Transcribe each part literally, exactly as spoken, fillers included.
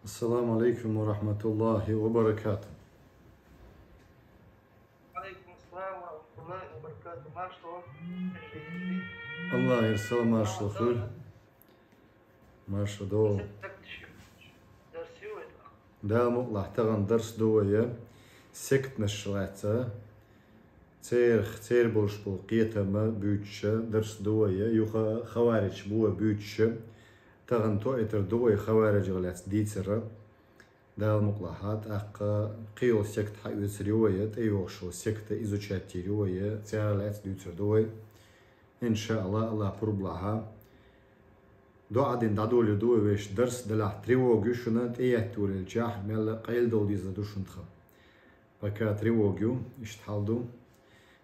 السلام عليكم ورحمة الله وبركاته. وعليكم السلام ورحمة الله وبركاته. Аллахьа салам маршалла хуьлда. Марша до. Дала мукъалахь, тахана дарс ду вай секташ лаьцна. Церан, церан болуш болу кхетам буьйцуш дарс ду вай, юха хаварижаш бу вай буьйцуш. Тахана тоъийтар ду вай хаварижех лаьцна дийцар. Дала мукъалахь, тӀаккха кхин йолу секта хьаоьцур ю вай, тӀейогӀуш йолу секта изучать йийр ю вай, царах лаьцна дуьйцур ду вай. Иншааллахь, Аллахь пурба лахь. ДоӀа дина дӀадолийр ду вай вешан дарс, делахь тревога ю шуна, тӀеетталур елчахь, мелла къайладовла дезар ду шуна тхан. Пока тревога ю, иштта хьал ду.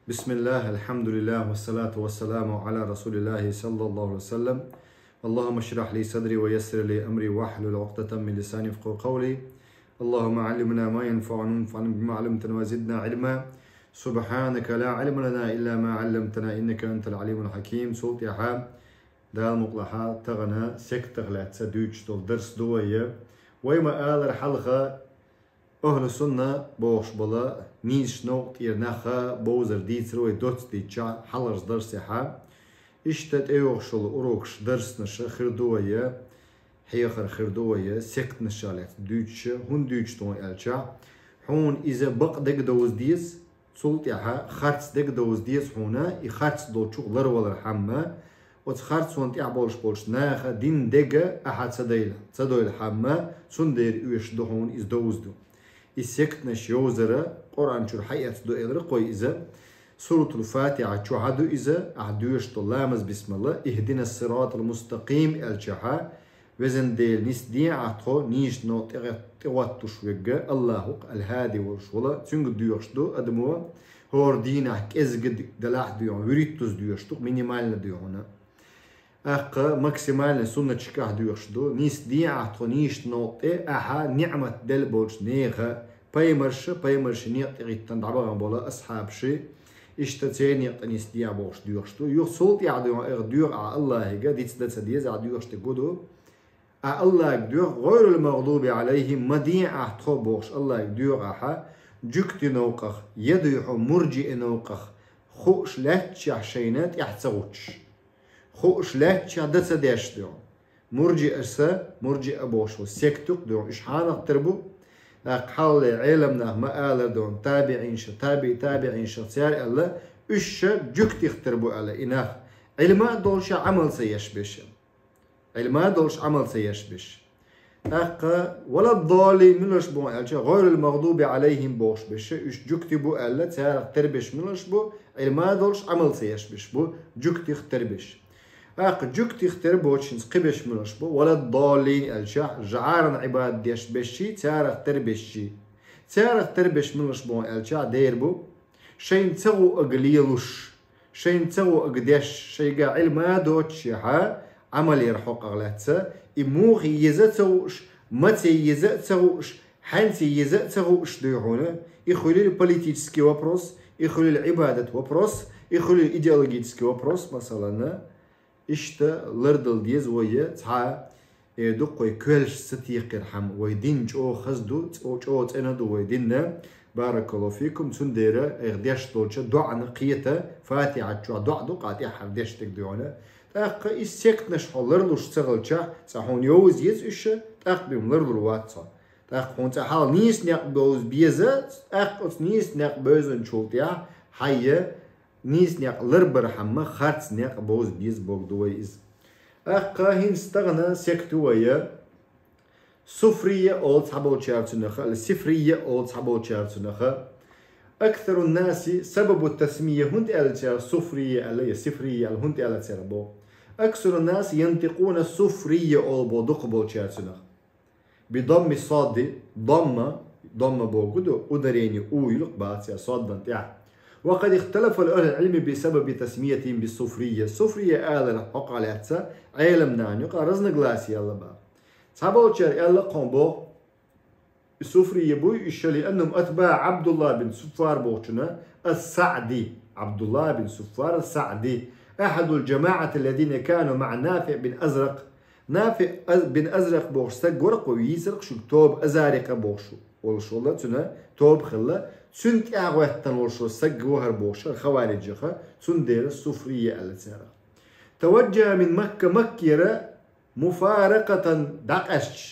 بسم الله، الحمد لله، والصلاة والسلام على رسول الله صلى الله عليه وسلم. اللهم اشرح لي صدري ويسر لي أمري واحلل عقدة من لساني يفقهوا قولي. اللهم علمنا ما ينفعنا وانفعنا بما علمتنا وزدنا علما. سبحانك لا علم لنا إلا ما علمتنا إنك أنت العليم الحكيم. Цул тӀаьхьа Дала мукъалахь, тахана сектах лаьцна дуьйцуш долу дарс ду вай. Вай ма-аллара хьалха, ахьлу сунна бохуш болу нийсачу новкъа тӀера нах бовзар дийцира вай доцца дийцча хьалхарчу дарсехь. Иштта тӀейогӀуш йолу урокаш, дарснаш хир ду вай, хьехар хир ду вай, секташа лаьцна дуьйцуш, хӀунда дуьйцуш ду аьлча, хьуна иза бакъдерг довза деза, цул тӀаьхьа харц дерг довза деза хьуна, и харц долчух ларвалархьама, оцу харцонна тӀехь болуш болчу наха дина дерг ахьа ца дойла, ца дойлахьама, цундела оьшуш ду хьуна иза довза ду. И сектанаш йовзара Къуръан чуьра хьаэцна ду элира кхой иза. Суратул Фатихьа чохь ду иза, ахьа доьшуш долу ламаз бисмилла, «Ихдинас сиратал мустакъим» аьлчахьа, Везан Дела, нисде ахьа тхо нийсачу новкъа тӀе-, тӀехӀоттуш верг Аллахь ву-кх, Аль-ХӀади волуш волу, цуьнга доьхуш ду адамо, хӀора дийнахь кӀеззига д-, делахь а доьху, вуьрхӀиттазза доьшуш ду-кх, минимально доьху хьуна. ТӀаккха максимально суннаташкахь доьхуш ду, нисде ахьа тхо нийсачу новкъа тӀе ахьа ниӀмат делла болчу нехан, пайхамарша, пайхамаршна некъа тӀе хӀиттина дӀабахана болу асхьабаши, иштта церан некъа тӀе нисде ахьа бохуш доьхуш ду. Юха цул тӀаьхьа доьху, айхьа доьху ахьа Аллахьига, диц дан ца деза ахьа доьхуш дерг хӀун ду. Ахьа Аллахьига доьху, гӀайрул магӀдуби Ӏалайхим, ма де ахьа тхо бохуш Аллахьига доьху ахьа, жуьгти новкъах, я дуй хьо муржиъ новкъах, хууш лаьттачехь шайна тӀаьхьа ца гӀуттуш. Хууш лаьттачехь дан ца деш ду. Муржиъ аса, муржиъ а бохуш ву, сектух ду, уьш хьанах тера бу? ТӀаккха хьалхале Ӏеламнах ма-аллара ду, табиӀинша, таби-, табиӀинша, цара аьлла, уьш ша жуьгтих тера бу аьлла и нах. Ӏилма а долуша Ӏамал ца еш беша. Ӏилма а долуш Ӏамал ца еш беша. ТӀаккха, вала доллин муьлш бу аьлча, гӀайрул магӀдуби Ӏалайхим бохуш беша, уьш жуьгти бу аьлла, царах тера беш муьлш бу, Ӏилма а долуш Ӏамал ца еш беш бу, жуьгтих тера беш. ТӀаккха жуьгтих тера боцу хӀинца кхин беш муьлш бу, вала доллин аьлча, жӀаран Ӏибадат деш бешший, царах тера бешший. Царах тера беш муьлш бу аьлча, дер бу, шайна ца гӀуъаг лелуш, шайна ца гӀуъаг деш, шайга Ӏилма а доцуш яхьа, Ӏамал яр хьокъах лаьцна, и муха еза а ца гӀууш, маце еза а ца гӀууш, хьаьнце еза а ца гӀууш дуй хьуна, и хуьлил политический вопрос, и хуьлил Ӏибадат вопрос, и хуьлил идеологический вопрос, масалана, иштта лардала деза вай цхьа, э, дуккха вай коьллаш ца текхирхьама, вай дин чӀогӀа хаза ду, цӀо-, чӀогӀа цӀена ду вай дин. Баракаллаху фикум, цундела айхьа деш долча доӀана кхета, Фатихьат чохь доӀа ду, къа тӀехьара деш дерг дуьйна. ТӀаккха и сектанаш хьо ларлуш ца хилчахь, цкъа хьуна йовза еза уьш, тӀаккха бен ларлур вац хьо. ТӀаккха хьуна цкъа хьал нийса некъ бовза беза, тӀаккха оцу нийса некъ бевзанчул тӀехь хьайя нийса некъ ларбархьама, харц некъ бовза беза боху ду вай иза. ТӀаккха хӀинца тахана секта вай, суфрия олу цхьаболчара цунах, ала сифрия олу цхьаболчара цунах. Аксару наси сабабу тасмия хӀунда аьлла цара суфрия аьлла, я сифрия аьлла хӀунда аьлла цара боху. Аксару наси янтикъуна суфрия олу боху дукхахболчара цунах. Бидамми содди, домма, домма боху ду, ударение у юлукъ бац я соддан тӀехь. Ва къад ихталафа ахлул Ӏилми би сабаби тасмиятихим би суфрия. Суфрия алар хьокъа лаьцна Ӏеламнахана юкъа разногласие ялла баха. Цхьаболчара аьлла кхо боху, и суфрия буй, уьш шали аннум атбаъ Абдулла бин Суффар бохучуна, ас-Саъди, Абдулла бин Суффар ас-Саъди, ахадул джамаъат алладина кану маъа Нафиъ бин Азракъ, Нафиъ аз-, бин Азракъ бохуш саг вара кхо вийцарх шуг тоба Азарикъа бохуш волуш волла, цуьнан тоба хилла, цуьнан тӀаьхьа гӀоьттина волуш волу саг вахар бохуш хӀара хавариджаха, цундела суфрия аьлла царах. Таваджа мин Макка, Маккера муфаракъатан дӀакъаьсташ,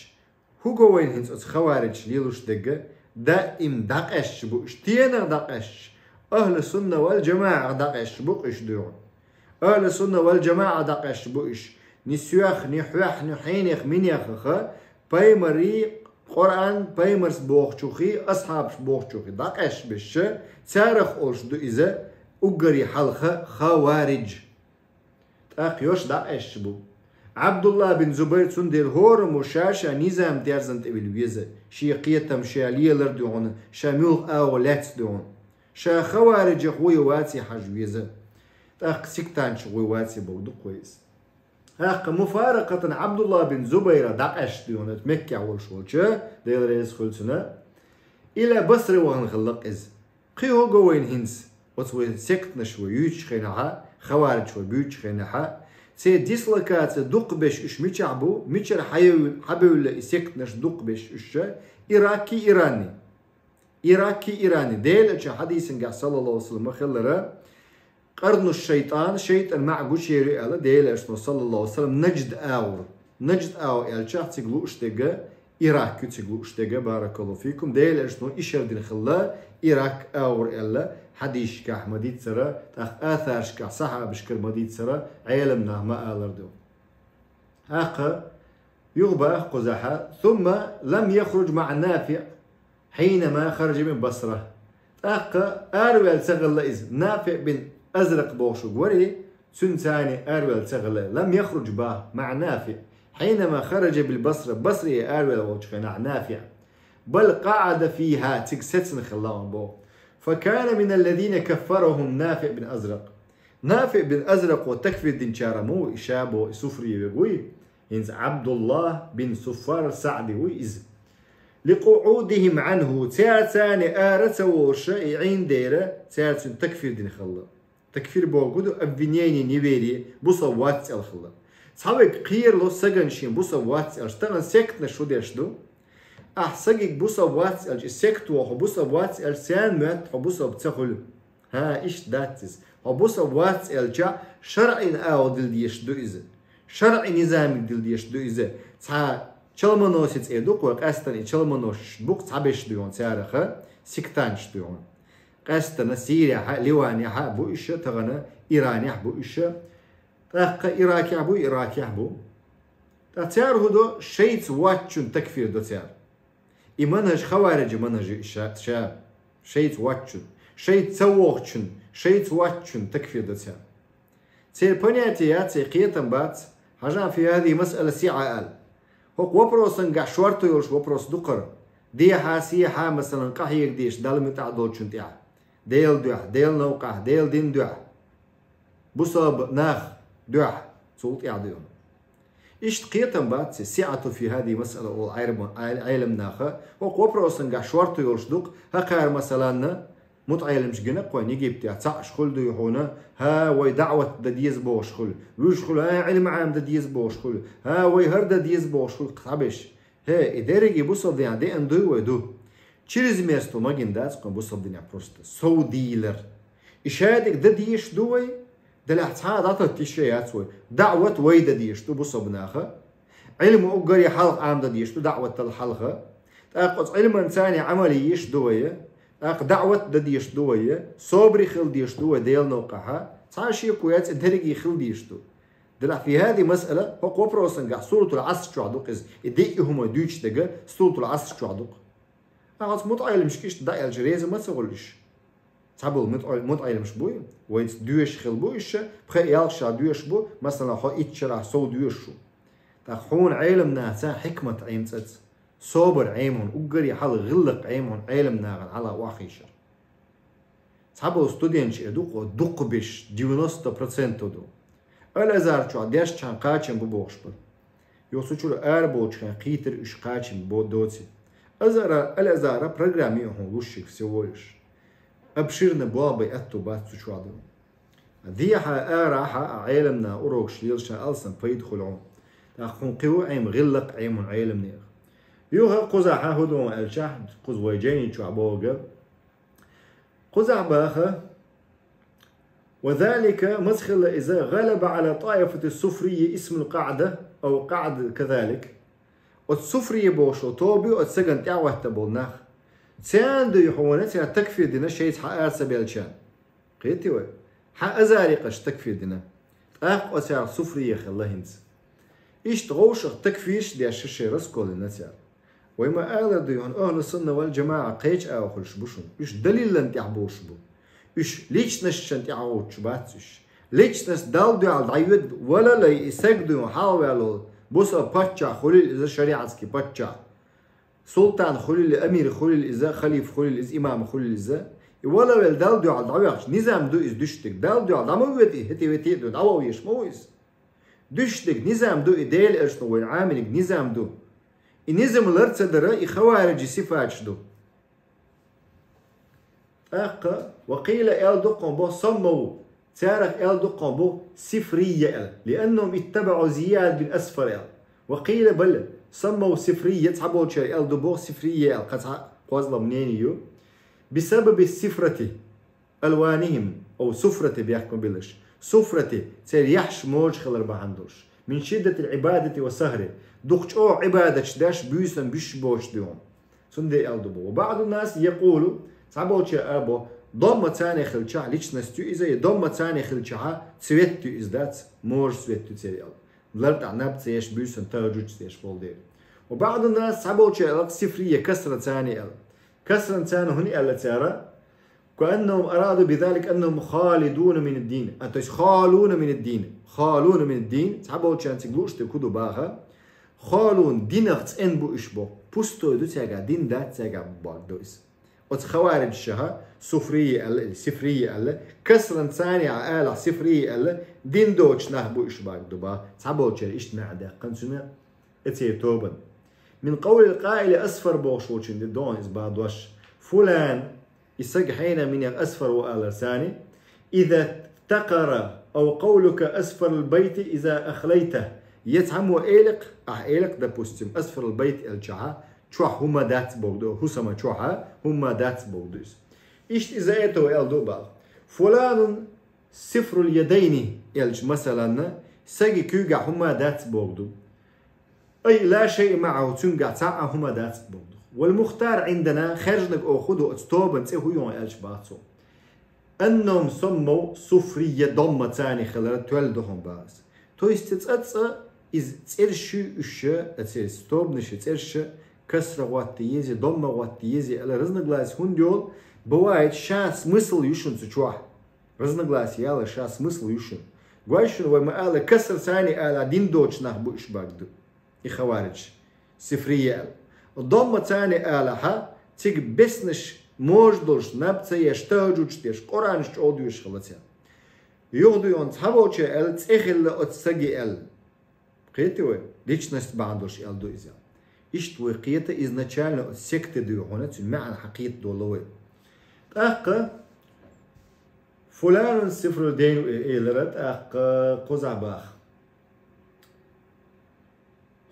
хӀуго вайна хӀинца оцу хавариджаш лелуш дерга, даим дӀакъаьсташ бу уьш, тенах дӀакъаьсташ, ахлу сунна вал джамаӀах дӀакъаьсташ бу уьш дуьйхьу. Ахлу сунна вал джамаӀа дӀакъаьсташ бу уьш. Ни соьх, ни хьоьх, ни хьенех, минеха ха, пайхамарий, Къуръан, пайхамарс бохучухий, асхьабаш бохучухий дӀакъаьсташ бешша, царах олуш ду иза, уггаре хьалха хаваридж. ТӀаккха йош дӀакъаьсташ бу. Абдулла бин Зубайр цундела хӀораммо ша-ша низам дерзан тӀе вилла веза, шен кхетам ша лелар дуьхьуна, ша муьлха агӀо лаьцна дуьхьуна. Ша хавариджах вуй ваций хьажа веза. ТӀаккха сектанташ вуй ваций боху дукха вай иза. ТӀаккха муфаракъатан Абдулла бин Зубайра дӀакъаьсташ дуьхьуна Меккехь волуш волча, Дела реза хуьлу цуьнан, ила Басра вахана хилла иза. Кхин хӀуго вайна хӀинца, оцу вай сектанташ вай юьйцучу хенахьа, хаваридж вай буьйцучу хенахьа, церан дислокаци дукха беш уьш мичахь бу, мичара хьайов-, хьабевлла и сектанташ дукха беш уьш ша, Ираккий, Иранний. Ираккий, Иранний. Делан элчан хьадисангахь, саллаллаху алейхи ва саллям, ма-хиллара, къарну шайтан, шайтӀан маӀа гучуер ю аьлла, Делан элчано, саллаллаху алейхи ва саллям, Нажд агӀор. Нажд агӀо аьлчахь цига лууш дерга, Ирак ю цига лууш дерга, баракаллаху фикум. Делан элчано ишар дина хилла, Ирак агӀор аьлла, хьадисашкахь ма-дийццара, тӀаккха асарашкахь сахьабашкара ма-дийццара, Ӏеламнаха ма-аллара ду. ТӀаккха юха баха кхузахьа: «Сумма лам яхруж маӀа Нафиъ хьинама хараджа мин Басра». ТӀаккха араваьлла ца хилла иза, Нафиъ бин Азракъ бохуш вари, цуьнца цхьаьна араваьлла ца хилла. «Лам яхруж» баха, маӀа Нафиъ. «Хьинама хараджа мин Басра», Басрера араваьлла волчу хенахь Нафиъ. «Бал къаӀада фиха», цига сецна хилла боху. «Факана мин аллазина каффарахум Нафиъ бин Азракъ». Нафиъ бин Азракъо такфир динчарах ма ву и ша боху, и суфрия верг вуй. ХӀинца Абдулла бин Суффар СаӀди вуй иза. «ЛикъуӀудихим Ӏанху», цара царна ара ца волуша и Ӏийна дера, цара цуьнан такфир дина хилла. Такфир бохург ду обвинение в неверии, бусалба вац аьлла хилла. Цхьа верг кхерало сагана шен бусалба вац аьлча, тахана сектанташ шу деш ду? Ахь сагиг бусалба вац аьлча, и сект воху бусалба вац аьлча, царна моьтту хьо бусалба ца хуьлу. ХӀа, иштта дац иза. Хьо бусалба вац аьлча, шарӀин агӀо дила дезаш ду иза. ШарӀи низамиг дила дезаш ду иза. Цхьа чалманосица эр ду-кх вай, къаьстана и чалманосаш бу-кх цхьаберш дуьйхьун цараха, сектанташ дуьйхьун. Къаьстана Сирияхьа, Ливанехьа бу иша, тахана Иранехь бу иша. ТӀаккха Иракехь бу, Иракехь бу. Ткъа цара хӀун до, шайца воцчун такфир до цара. И манхаж хавариджа манхаж ю ша, ша, шайца воцчун, шайца ца вохучун, шайца воцчун такфир до цара. Церан понятие яц, церан кхетам бац, хьажахьа фи хазихи масъала сиӀа аьлла. ХӀокху вопросангахь шорто йолуш вопрос ду-кх хӀара. Дехьа, сехьа, масалан, къахьега дезаш Далла муьтӀахь долчун тӀехь. Делан дуьхьа, Делан новкъахь, Делан дин дуьхьа. Бусалба нах дуьхьа, цул тӀехь дуьйхьун. Иштта кхетам бац, сиӀату фи хазихи масъала олу Ӏайрма-, Ӏай-, Ӏеламнаха, хӀокху вопросангахь шорто йолуш ду-кх, хӀокхара, масаланна, мутаӀеламаш гина-кх вайн Египтехь, цхьаъ уьш хуьлу дуй хьуна, хӀа, вай даӀват дан деза бохуш хуьлу, вуьш хуьлу, хӀа, Ӏилма Ӏамадан деза бохуш хуьлу, хӀа, вай хӀара дан деза бохуш хуьлу, цхьаберш. ХӀе, и дерриге бусалба динехь деана дуй вай, ду? Чрезмерство ма гина дац-кх вайн бусалба динехь просто. Сов дийлар. И шадерг дан дезаш ду вай, делахь цхьа а дӀататта йиш яц вай. ДаӀват вай дан дезаш ду бусалба наха. Ӏилма уггаре хьалха Ӏамадан дезаш ду, даӀват дала хьалха. ТӀаккха оцу Ӏилманца цхьаьна Ӏамал е йиш ду вай. ТӀаккха даӀват дан дезаш ду вай. Собаре хила дезаш ду вай Делан новкъахьа. Цхьа а шеко яц, и дерриге хила дезаш ду. Делахь фи хазихи масъала, хӀокху вопросангахь Суратул Ӏаср чохь ду-кх иза. И диъ хӀума дуьйцуш дерг Суратул Ӏаср чохь ду-кх. Ахьа оцу мутаӀеламашка иштта дӀааьлча, реза ма ца хуьлу уьш. Цхьаболу мутаӀе-, мутаӀеламаш буй, вайца доьшуш хила бу уьш, пхеа-ялх шарахь доьшуш бу, масала, хьо итт шарахь сов доьшуш ву. ТӀаккха хьуна Ӏеламнаха цхьа хьикмат Ӏемцац, собар Ӏемон, уггаре хьала гӀиллакх Ӏемон Ӏеламнахана хьала охьахийшар. Цхьаболу студенташ эр ду-кх, дукха беш, девяносто процентов ду. Ал-Азар чохь дешчхьана кхачам бу бохуш бара. Юха цу чуьра араболчу хенахь кхийтира уьш кхачам бо-, доций. Азара, Ал-Азара программа ю хьуна луш шига всего лишь. Обширно болх бан аьтту бац цу чохь ду. Дехьа арахьа а Ӏеламнаха урокаш лелаш алсам пайда хуьлу хьуна. ТӀаккха хьуна кхин ву Ӏема гӀиллакх, Ӏема хьуна Ӏелам некъах. Юха кхузахьа хӀу ду аьлча, кхуза вай жайни чохь боху. Кхузахь баха: «وذلك», маса хилла иза, «غلب على طائفة الصفرية اسم القعدة أو قعد كذلك». Оцу суфрия бохуш тоба ю оцу сагана тӀаьхьахӀотта болу нах. Царна дуй хьуна, цара такфир дина шайца хьан ара ца белчарна. Кхетий вай? Хьан азарикъаш такфир дина. ТӀаккха оцарах суфрия хилла хӀинца. Иштта гӀовшах такфирш а деш шайн раскол йина цара. Вай ма-аллара дуй хьуна, ахӀлу сунна вал жамаӀа кхечу агӀо хуьлуш бу шуна. Уьш далилан тӀехь болуш бу. Уьш личностшан тӀехь гӀовттуш бац уьш. Личность Далла дуьхьал дӀайоьду валалай и саг дуй хьун хьалаваьлла волу. Бусалба паччахь хуьлийла иза, шариатский паччахь. Султан хуьлийла, амир хуьлийла иза, халифа хуьлийла иза, имам хуьлийла иза. И валавелла Далла дуьхьал дӀавоьхча, низам ду иза дуьштиг. Далла дуьхьал дӀа ма воьду и, хӀетий-ветий а ду, дӀавовъеш ма ву иза. Дуьштиг низам ду, и Дела элчано вайна Ӏамийнарг низам ду. И низам лар ца дара, и хавариджи сифаташ ду. ТӀаккха, ва къийла аьлла ду кхунна боху, саммав, царах аьлла ду кхунна боху, сифрийя аьлла. «لأنهم اتبعوا زياد بن أسفر» аьлла. Ва къийла, бал, саммав сифрийя, цхьаболчара аьлла ду боху сифрийя аьлла, кхин цхьа кхозлагӀа мнение ю. «بسبب سفرة ألوانهم», ау суфрати бехк ма биллаш. Суфрати, церан яххьаш можа хилар бахьана долуш. «من شدة العبادة والسهر», дукха чӀогӀа Ӏибадаташ деш, буьйсанна буьсуш боцуш дуй хьуна. Цундела аьлла ду боху. «وبعض الناس يقول», цхьаболчара ара боху, домма царна хилчахь личность ю иза, я домма царна хилчахьа цвет ю иза дац, можа цвет ю церан аьлла. Лар тӀехь наб ца еш, буьйсанна тахӀажжуд ца деш болу дела. «وبعض الناس», цхьаболчара аьлла, «سفرية», касра царна аьлла. Касран царна хӀунда аьлла цара? «كأنهم أرادوا بذلك أنهم خالدون من الدين». А, то есть «خالون من الدين». «خالون من الدين». Цхьаболчарна цига лууш дерг хӀун ду баха? «خالون», динах цӀена бу уьш боху. Пустой ду цаьргахь, дин дац цаьргахь боху иза. Оцу хавариджашха суфрийя аьлла или сифрийя аьлла, касран царна а алахь сифрийя аьлла, дин доцуш нах бу уьш боху ду баха. Цхьаболчара иштта маьӀна даьккхина цуьнан. Эцей тобан. «من قول القائل أسفر» бохуш волчун де догӀун иза бан дош. «فلان», и саг хьенан минех асфар ву алар царна, «إذا افتقر», ау «قولك أسفر البيت إذا أخليته». Я цхьаммо элакх, ахь элакх, допустим, «أسفر البيت» элчахьа, чохь хӀума дац богу ду, хӀусама чохьа хӀума дац богу ду иза. Иштта иза ето аьлла ду бала. «فلان سفر اليدين» элча, масаланна, саги куьйгахь хӀума дац богу ду. «أي لا شيء معه», цуьнгахь цхьа а хӀума дац боху. «والمختار عندنا», хержнаг оха хӀун ду оцу тобан цӀе хӀун ю аьлча баха цо. «أنهم سموا سفرية», домма царна хилар тоьлла ду хьуна баха иза. То есть цӀа-цӀа иза цӀерш ю уьш, а церан тобанаш цӀерш касра гӀотта еза, домма гӀотта еза аьлла разногласи хӀунда йолу, бывает, ша смысл ю шуна цу чохь. Разногласи яла ша смысл ю шуна. Гой шуна вай ма ала, касра царна ала дин доцу нах бу уьш бага ду. И хаваридж, сифрийя аьлла. Домма царна алахьа, цига беснаш можа долуш, наб ца еш, тахажжудш деш, Къуранаш чӀогӀа доьшуш хилла церан. Юха дуй хьуна цхьаболчара аьлла, цӀе хилла оцу саги аьлла. Кхетий вай? Личность бахьана долуш аьлла ду иза. Иштта вай кхета изначально оцу секте дуй хьуна, цуьнан маьӀна хьан кхета долу вай. ТӀаккха «فلان سفر اليدين» элира, тӀаккха кхузахь баха.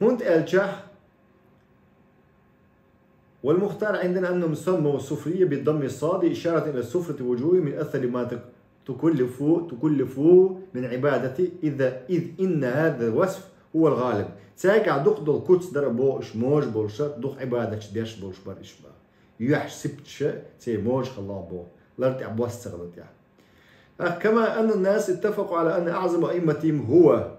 ХӀунда аьлча, «والمختار عندنا أنهم سموا السفرية بضم الصاد إشارة إلى سفرة وجوههم من أثر ما تك-، تكلفوا، تكلفوا من عبادته، إذا، إذ إن هذا الوصف هو الغالب». Цаьргахь дукха долу куц дара боху уьш, можа болуша, дукха Ӏибадаташ деш болуш бара уьш баха. Юьхьаш сипчаша церан можа хилла боху, лар тӀехь бос ца хилла тӀехь. «كما أن الناس اتفقوا على أن أعظم أئمتهم هو».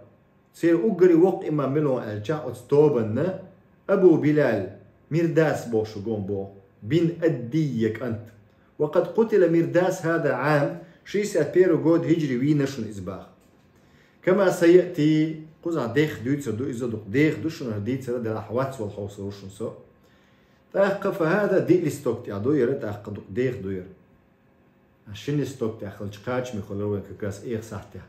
Церан уггаре воккха имам мила ву аьлча, оцу тобанна Абу Билал, Мирдас бохуш ву гон боху, бин Аддийя кӀант. «وقد قتل مرداس هذا العام», шестьдесят первый год хиджри вийна шуна иза баха. «كما سيأتي», кхузахь деха дуьйцур ду, иза дукха деха ду шуна, дийцар делахь вац вала хьовсур ву шуна со. ТӀаккха «فهذا», диъ листок тӀехь ду яра, тӀаккха дукха деха ду яра. Шина листок тӀехь хилча кхачаме хуьлура вайн как раз эха сахьтехь.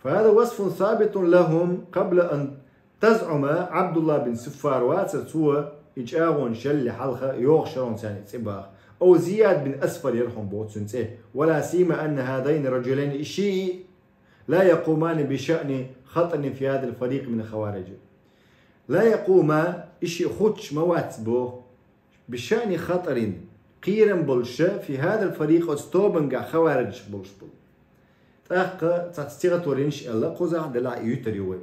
«فهذا وصف ثابت لهم قبل أن تزعم عبد الله بن صفار», вацара цо и чӀагӀонаш ялале хьалха йогӀуш яра хьуна царна и цӀе баха. «أو زياد بن أسفر» яра хьуна боху цуьнан цӀе. «ولا سيما أن هذين الرجلين الشيعي لا يقومان بشأن خطر في هذا الفريق من الخوارج». لا يقوما, и шиъ хӀуттуш ма вац боху, بشأن خطر, кхерам болуш في هذا الفريق, оцу тобанга хаварижаш болуш болу. ТӀаккха цхьацца стихотворенеш аьлла, кхузахь делахь и юьтур ю вай.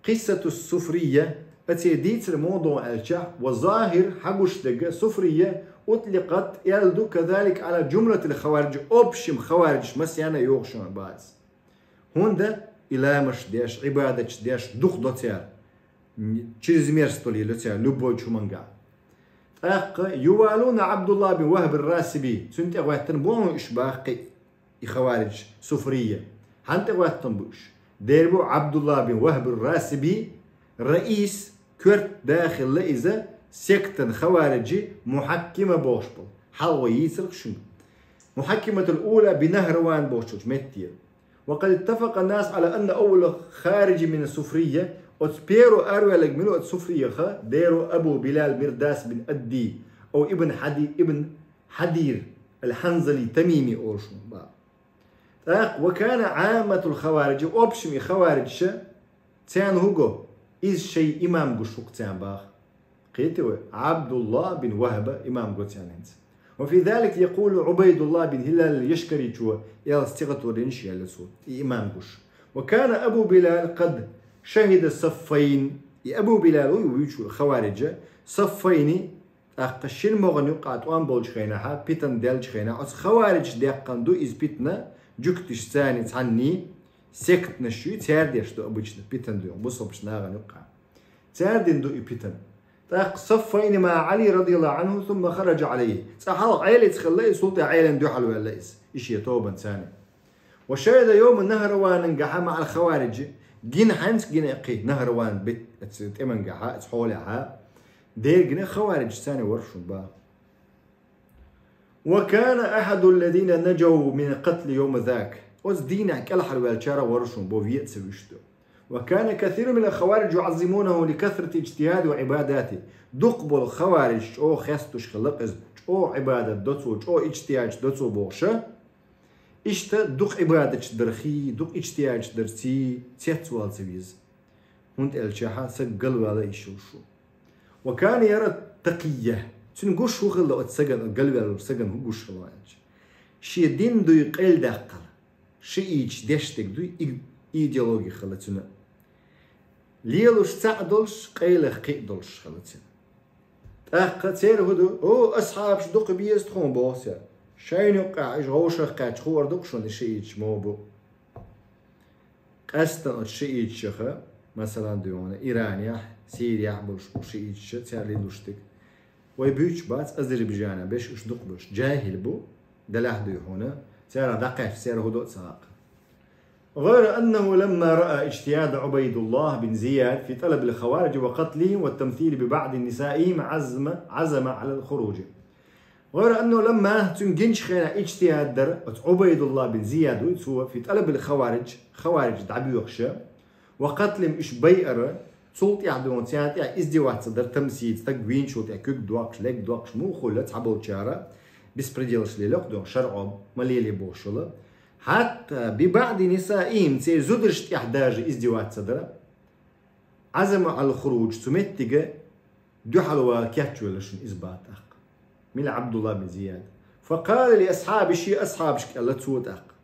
قصة الصفرية, оцу дийцар муха ду аьлча, وظاهر, хьагуш дерг, صفرية أطلقت, аьлла ду, كذلك على جملة الخوارج, общем хаварижаш массарна а йохуш бац. ХӀунда и ламазаш деш, Ӏибадаташ деш дукха до цара. Чрезмерство лело цара любой хӀуманга. ТӀаккха يوالون عبد الله بن وهب الراسبي, цунна тӀе гӀоьттина боху уьш боху кхин и хаварижаш, صفرية. Хьанна тӀе гӀоьттина бу уьш? Дера бу Ӏабдулла бин ВахӀб ар-Расиби, раис, коьрта да хилла иза сектан, хаварижийн, Мухьаккима бохуш болу. Хьалха йийцира шуна. Мухьаккиматул ула би Нахьраван бохучу метте. وقد اتفق الناس على أن أول خارج من الصفرية, оцу первый араваьлларг мила оцу Суфриех, дера Абу Билал Мирдас бин Адди, أو ابن حدي-, ابن حدير الحنظلي التميمي олуш боху. ТӀаккха, وكان عامة الخوارج, общем и хаварижаш, царна хӀун го, иза шайн имам гуш ву-кх царна боху. Кхетий вай, Ӏабдулла бин ВахӀба имам го царна хӀинца. وفي ذلك يقول عبيد الله بن هلال اليشكري, чу аьлла стихотворенеш яьлла цо, и имам гуш. وكان أبو بلال قد شهد صفين. И Абу Билал вуй, вуьйцуш ву хаварижаш, صفين, тӀаккха шина могӀан юккъехь тӀом болчу хенахь, питана деллачу хенахь, оцу хаварижаша даьккхина ду иза питана, жуьгташа царна цхьаьний, сектанаш ю, цара деш ду обычно питана ду, бусалбачу нахана юккъехь. Цара дина ду и питана. ТӀаккха صفين مع علي رضي الله عنه ثم خرج عليه. Цкъа хьалха Ӏелица хилла иза, цул тӀаьхьа Ӏелина дуьхьал ваьлла иза. И шен тобанца царна. وشهد يوم نهروان مع الخوارج. Гина хьаьнца гина кхин Нахьраван бет-, оцу тӀемангахь, оцу хьолехь, дера гина хаварижашца царна вара шуна боху. وكان أحد الذين نجوا من القتل يوم ذاك. Оцу дийнахь кӀелхьарваьллачарах вара шуна боху, вен а ца вуьсуш ду. وكان كثير من الخوارج يعظمونه لكثرة اجتهاده وعباداته. Дукха болу хаварижаш чӀогӀа хестуш хилла-кх иза, чӀогӀа Ӏибадат до цо, чӀогӀа ижтихӀадаш до цо бохуш. Иштта дукха Ӏибадаташ дархий, дукха ижтихӀадаш дарций цецвала ца веза. ХӀунда аьлча саг галвала йиш йолуш ву. وكان يرى التقية. Цуьнан гуш хӀун хилла оцу сагана, галваьллачу сагана хӀун гуш хилла аьлча, шен дин дуй къайладаккхал, шиъиташ деш дерг дуй, и-, идеологи хилла цуьнан. Лелош цхьаъ долуш, къайлаха кхин а долуш хилла цуьнан. ТӀаккха церан хӀун ду? О, асхьабаш дукха беза тхуна боху цара. Шайна юккъехь уьш вовшах кхаьчча хуур ду-кх шуна и шиъиташ муха бу. Къаьсттина оцу шиъиташах, масалан, дуй хьуна, Иранехь, Сирехь болуш бу шиъиташ, цара лелош дерг. Вай буьйцуш бац, Азербайджанехь берш уьш дукха берш. ЖахӀил бу, делахь дуй хьуна, царах дӀакхаьчча, церан хӀун до а ца хаьа. غير أنه لما رأى اجتهاد عبيد الله بن زياد في طلب الخوارج وقتلهم والتمثيل ببعض نسائهم عزم، عزم على الخروج. غير أنه لما, цуьнан гинчу хенахь ижтихӀад дара оцу Ӏубайдулла бин Зияд вуй цо, في طلب الخوارج, хаварижаш дӀабоьхуш, وقتلهم, уьш байар, цул тӀаьхьа дуй хьуна царна тӀехь издеваться дар, тамсил, стаг вийначул тӀехь куьг доккхуш, лерг доккхуш, муха хуьлу, цхьаболчара беспределаш лело-кх дуй хьуна, шарӀо ма лелий бохуш йолу. حتى ببعض نسائهم, церан зударшна тӀехь даже издеваться дара. عزم على الخروج, цу меттиге дуьхьал вала кечвелла шуна иза боху тӀаккха. Мила? Ӏабдулла бин Зияд. فقال لأصحابه, шен асхьабашка аьлла цо тӀаккха.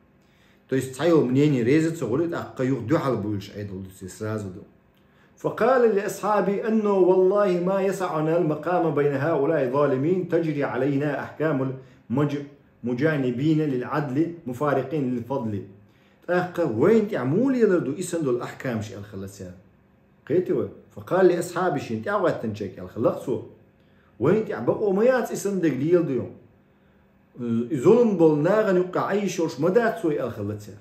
То есть цхьайолу мнение реза ца хуьлу, тӀаккха юха дуьхьал буьйлуш Ӏедал ду церан сразу ду. فقال لأصحابه أنه والله ما يسعنا المقام بين هؤلاء الظالمين تجري علينا أحكام المج-, مجانبين للعدل مفارقين للفضل. ТӀаккха вайна тӀехь муха лелар ду и санна долу ахькамаш аьлла хилла цара. Кхетий вай? فقال لأصحابه, шен тӀаьхьа гӀоьттинчаьрга аьлла хилла-кх цо. Вайна тӀехь бакъо ма яц и санна дерг леладо. И зулам болу нахана юккъехь Ӏан йиш йолуш ма дац вай аьлла хилла цара.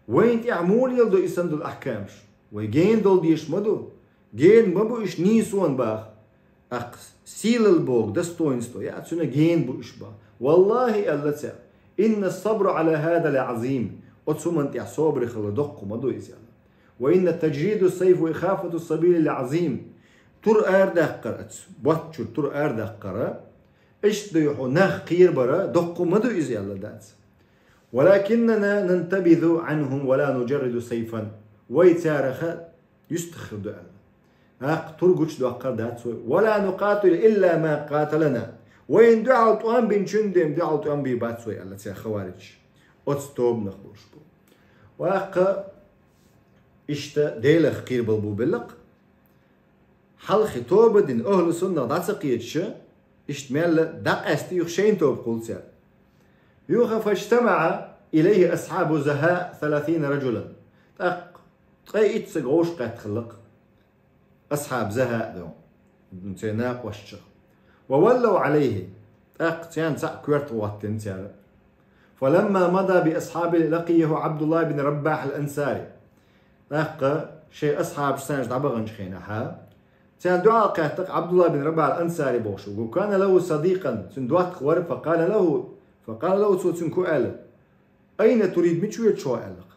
Вайна тӀехь муха леладо и санна долу ахькамаш? Вай гена долу дезаш ма ду. Гена ма бу уьш нийсонан боху. ТӀаккха сийлалла боху, достоинство, я цуьнан гена бу уьш боху. والله, аьлла цара, إن الصبر على هذا لعظيم. Оцу хӀуманна тӀехь собаре хилар доккха ма ду иза аьлла. وإن تجريد السيف وإخافة السبيل لعظيم. Тур арадаккхар, оцу ботт чуьра тур арадаккхар, иштта дуй хьуна нах кхерабар доккха ма ду иза аьлла дац. ولكننا ننتبذ عنهم ولا نجرد سيفا. Вай царах юьстах хир ду аьлла. ТӀаккха тур гучадоаккхар дац вай. «ولا نقاتل إلا من قاتلنا». Вайна дуьхьал тӀом бинчун ден дуьхьал тӀом бий бац вай, аьлла цара хаварижаша. Оцу тобанах болуш бу. ТӀаккха иштта Делах кхерабала бу беллакх. Хьалхе тоба дина ахӀлу суннах дӀа ца кхеташ, иштта мелла дӀакъаьста юха шайна тоба кхуллу цара. Юха: «فاجتمع إليه أصحاب زهاء ثلاثين رجلا». ТӀаккха ткъе итт стаг вовшахкхетта хиллакх асхьаб Захаъ дон, церан накъосташах. «وولوا عليه». ТӀаккха царна цхьаъ коьрта гӀоттина цара. «فلما مضى بأصحابه لقيه عبد الله بن رباح الأنصاري». ТӀаккха шайн асхьабаш царна дӀабаханчу хенахь, царна дуьхьал кхеттакх Абдулла бин Рабах ал-Ансари бохуш ву. «كان له صديقا», цуьнан доттагӀа вара, «فقال له», فقال له, цо цуьнга хӀун аьлла: «أين تريد», мича воьду хьо аьллакх.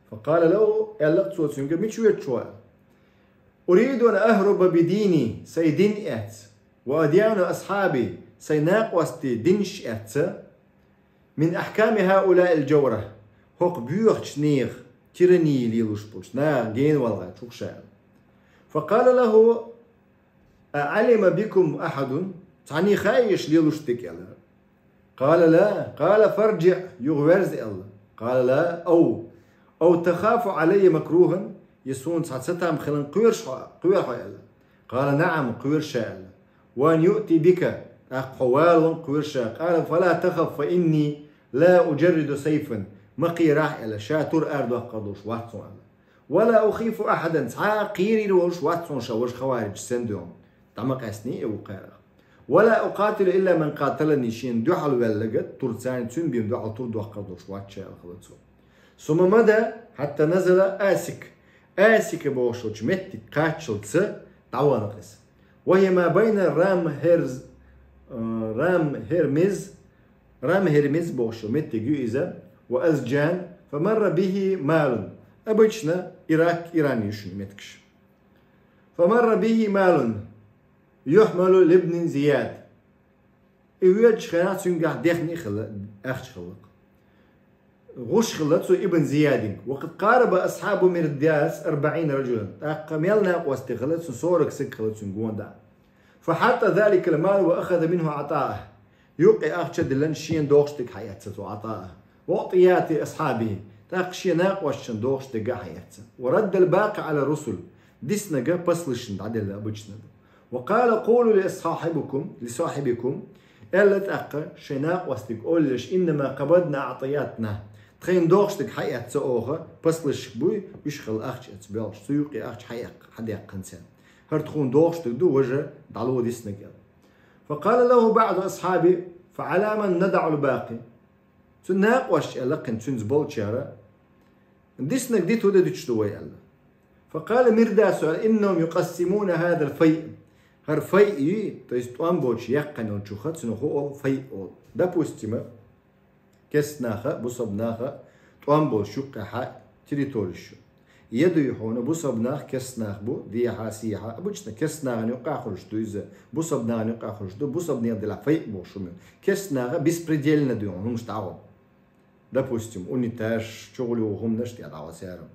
«فقال له», аьллакх цо цуьнга, мича воьду хьо аьлла. «أريد أن أهرب بديني», сайн дин эцна, «وأديان أصحابي», сайн накъостийн динаш эцна, «من أحكام هؤلاء الجورة», хӀокху боьхачу нехан тирани лелош болчу наха гена валахь чу ша аьлла. «فقال له: أعلم بكم أحد؟» Цхьанне хаьий аша лелош дерг аьлла. «قال: لا». «قال: فارجع», юха верза аьлла. «قال: لا». «أو، أو تخاف علي مكروها», я суна цхьа цатам хиларна кхоьруш хьо, кхоьру хьо аьлла. «قال: نعم», кхоьру ша аьлла. «وأن يؤتي بك», тӀаккха хьо валон кхоьру ша. «قال: فلا تخف فإني لا أجرد سيفا», ма кхерахь аьлла, ша тур арадоккхур долуш вац хьуна аьлла. «ولا أخيف أحدا», цхьа а кхерийр волуш вац хьуна ша, важа хаварижаш санна дуьйна. ДӀа ма къаьстиний и вукхарах. «ولا أقاتل إلا من قاتلني», шена дуьхьал ваьлларг тур царна, цуьнан бен дуьхьал тур доккхур долуш вац ша аьлла хилла цо. «ثم مضى حتى نزل آسك». Асика бохуш йолчу меттиг кхаччалца дӀавахана иза. «وهي ما بين رام هرز، э, رام هرمز», Рам-Хермез бохуш йолу меттиг ю иза, «وأزجان، فمر به مال». Обычно Ирак, Иран ю шуна меттигаш. «فمر به مال يحمل لابن زياد». И воьдучу хенахь цуьнгахь дехний а хилла, ахча хиллакх. ГӀуш хилла цу Ибн Зиядинга. «وقد قارب أصحاب مرداس أربعين رجلا». ТӀаккха мел накъостий хилла цуьнан, сорок стаг хилла цуьнан гонаха. «فحط ذلك المال وأخذ منه عطاءه». Юккъе ахча а диллина, шена догӀуш дерг хьаэцна цу ӀатӀаа. «وأعطيات أصحابه». ТӀаккха шен накъосташна догӀуш дерг а хьаэцна. «ورد الباقي على الرسل». Диснарг послышна дӀаделла обычно. «وقال: قولوا لصاحبكم، لصاحبكم». Аьлла тӀаккха шайн накъосташка олуш: «إنما قبضنا أعطياتنا». Тхайна догӀуш дерг хьаэцна оха, послышка буй, уьш хилла ахча эцна боьлхуш, цу юккъе ахча хьаэккха, хьадеккхина царна. «ХӀара тхуна догӀуш дерг ду, важа дӀало диснарг», аьлла. «فقال له بعض أصحابه: فعلى من نضع الباقي؟» Цуьнан накъосташа аьлла кхин цуьнца болчара: «Диснарг диту де дитуш ду вай», аьлла. «فقال مرداس: إنهم يقسمون هذا الفيء». ХӀара файъ ю, то есть тӀом боцуш яьккхина йолчух цунах хӀун олу, файъ олу. Допустимо, керста наха, бусалба наха тӀом болуш юккъехь территореш ю. Е дуй хьуна, бусалба нах, керста нах бу, дехьа, сехьа. Обычно керста нахана юккъехь хуьлуш ду иза, бусалба нахана юккъехь хуьлуш ду, бусалба нехан делахь файъ бохуш хӀума ю. Керста наха беспредельно дуй хьуна, хӀумаш дӀагӀо. Допустим, унитаж, чугӀулю хӀуманаш тӀе дӀагӀо цара.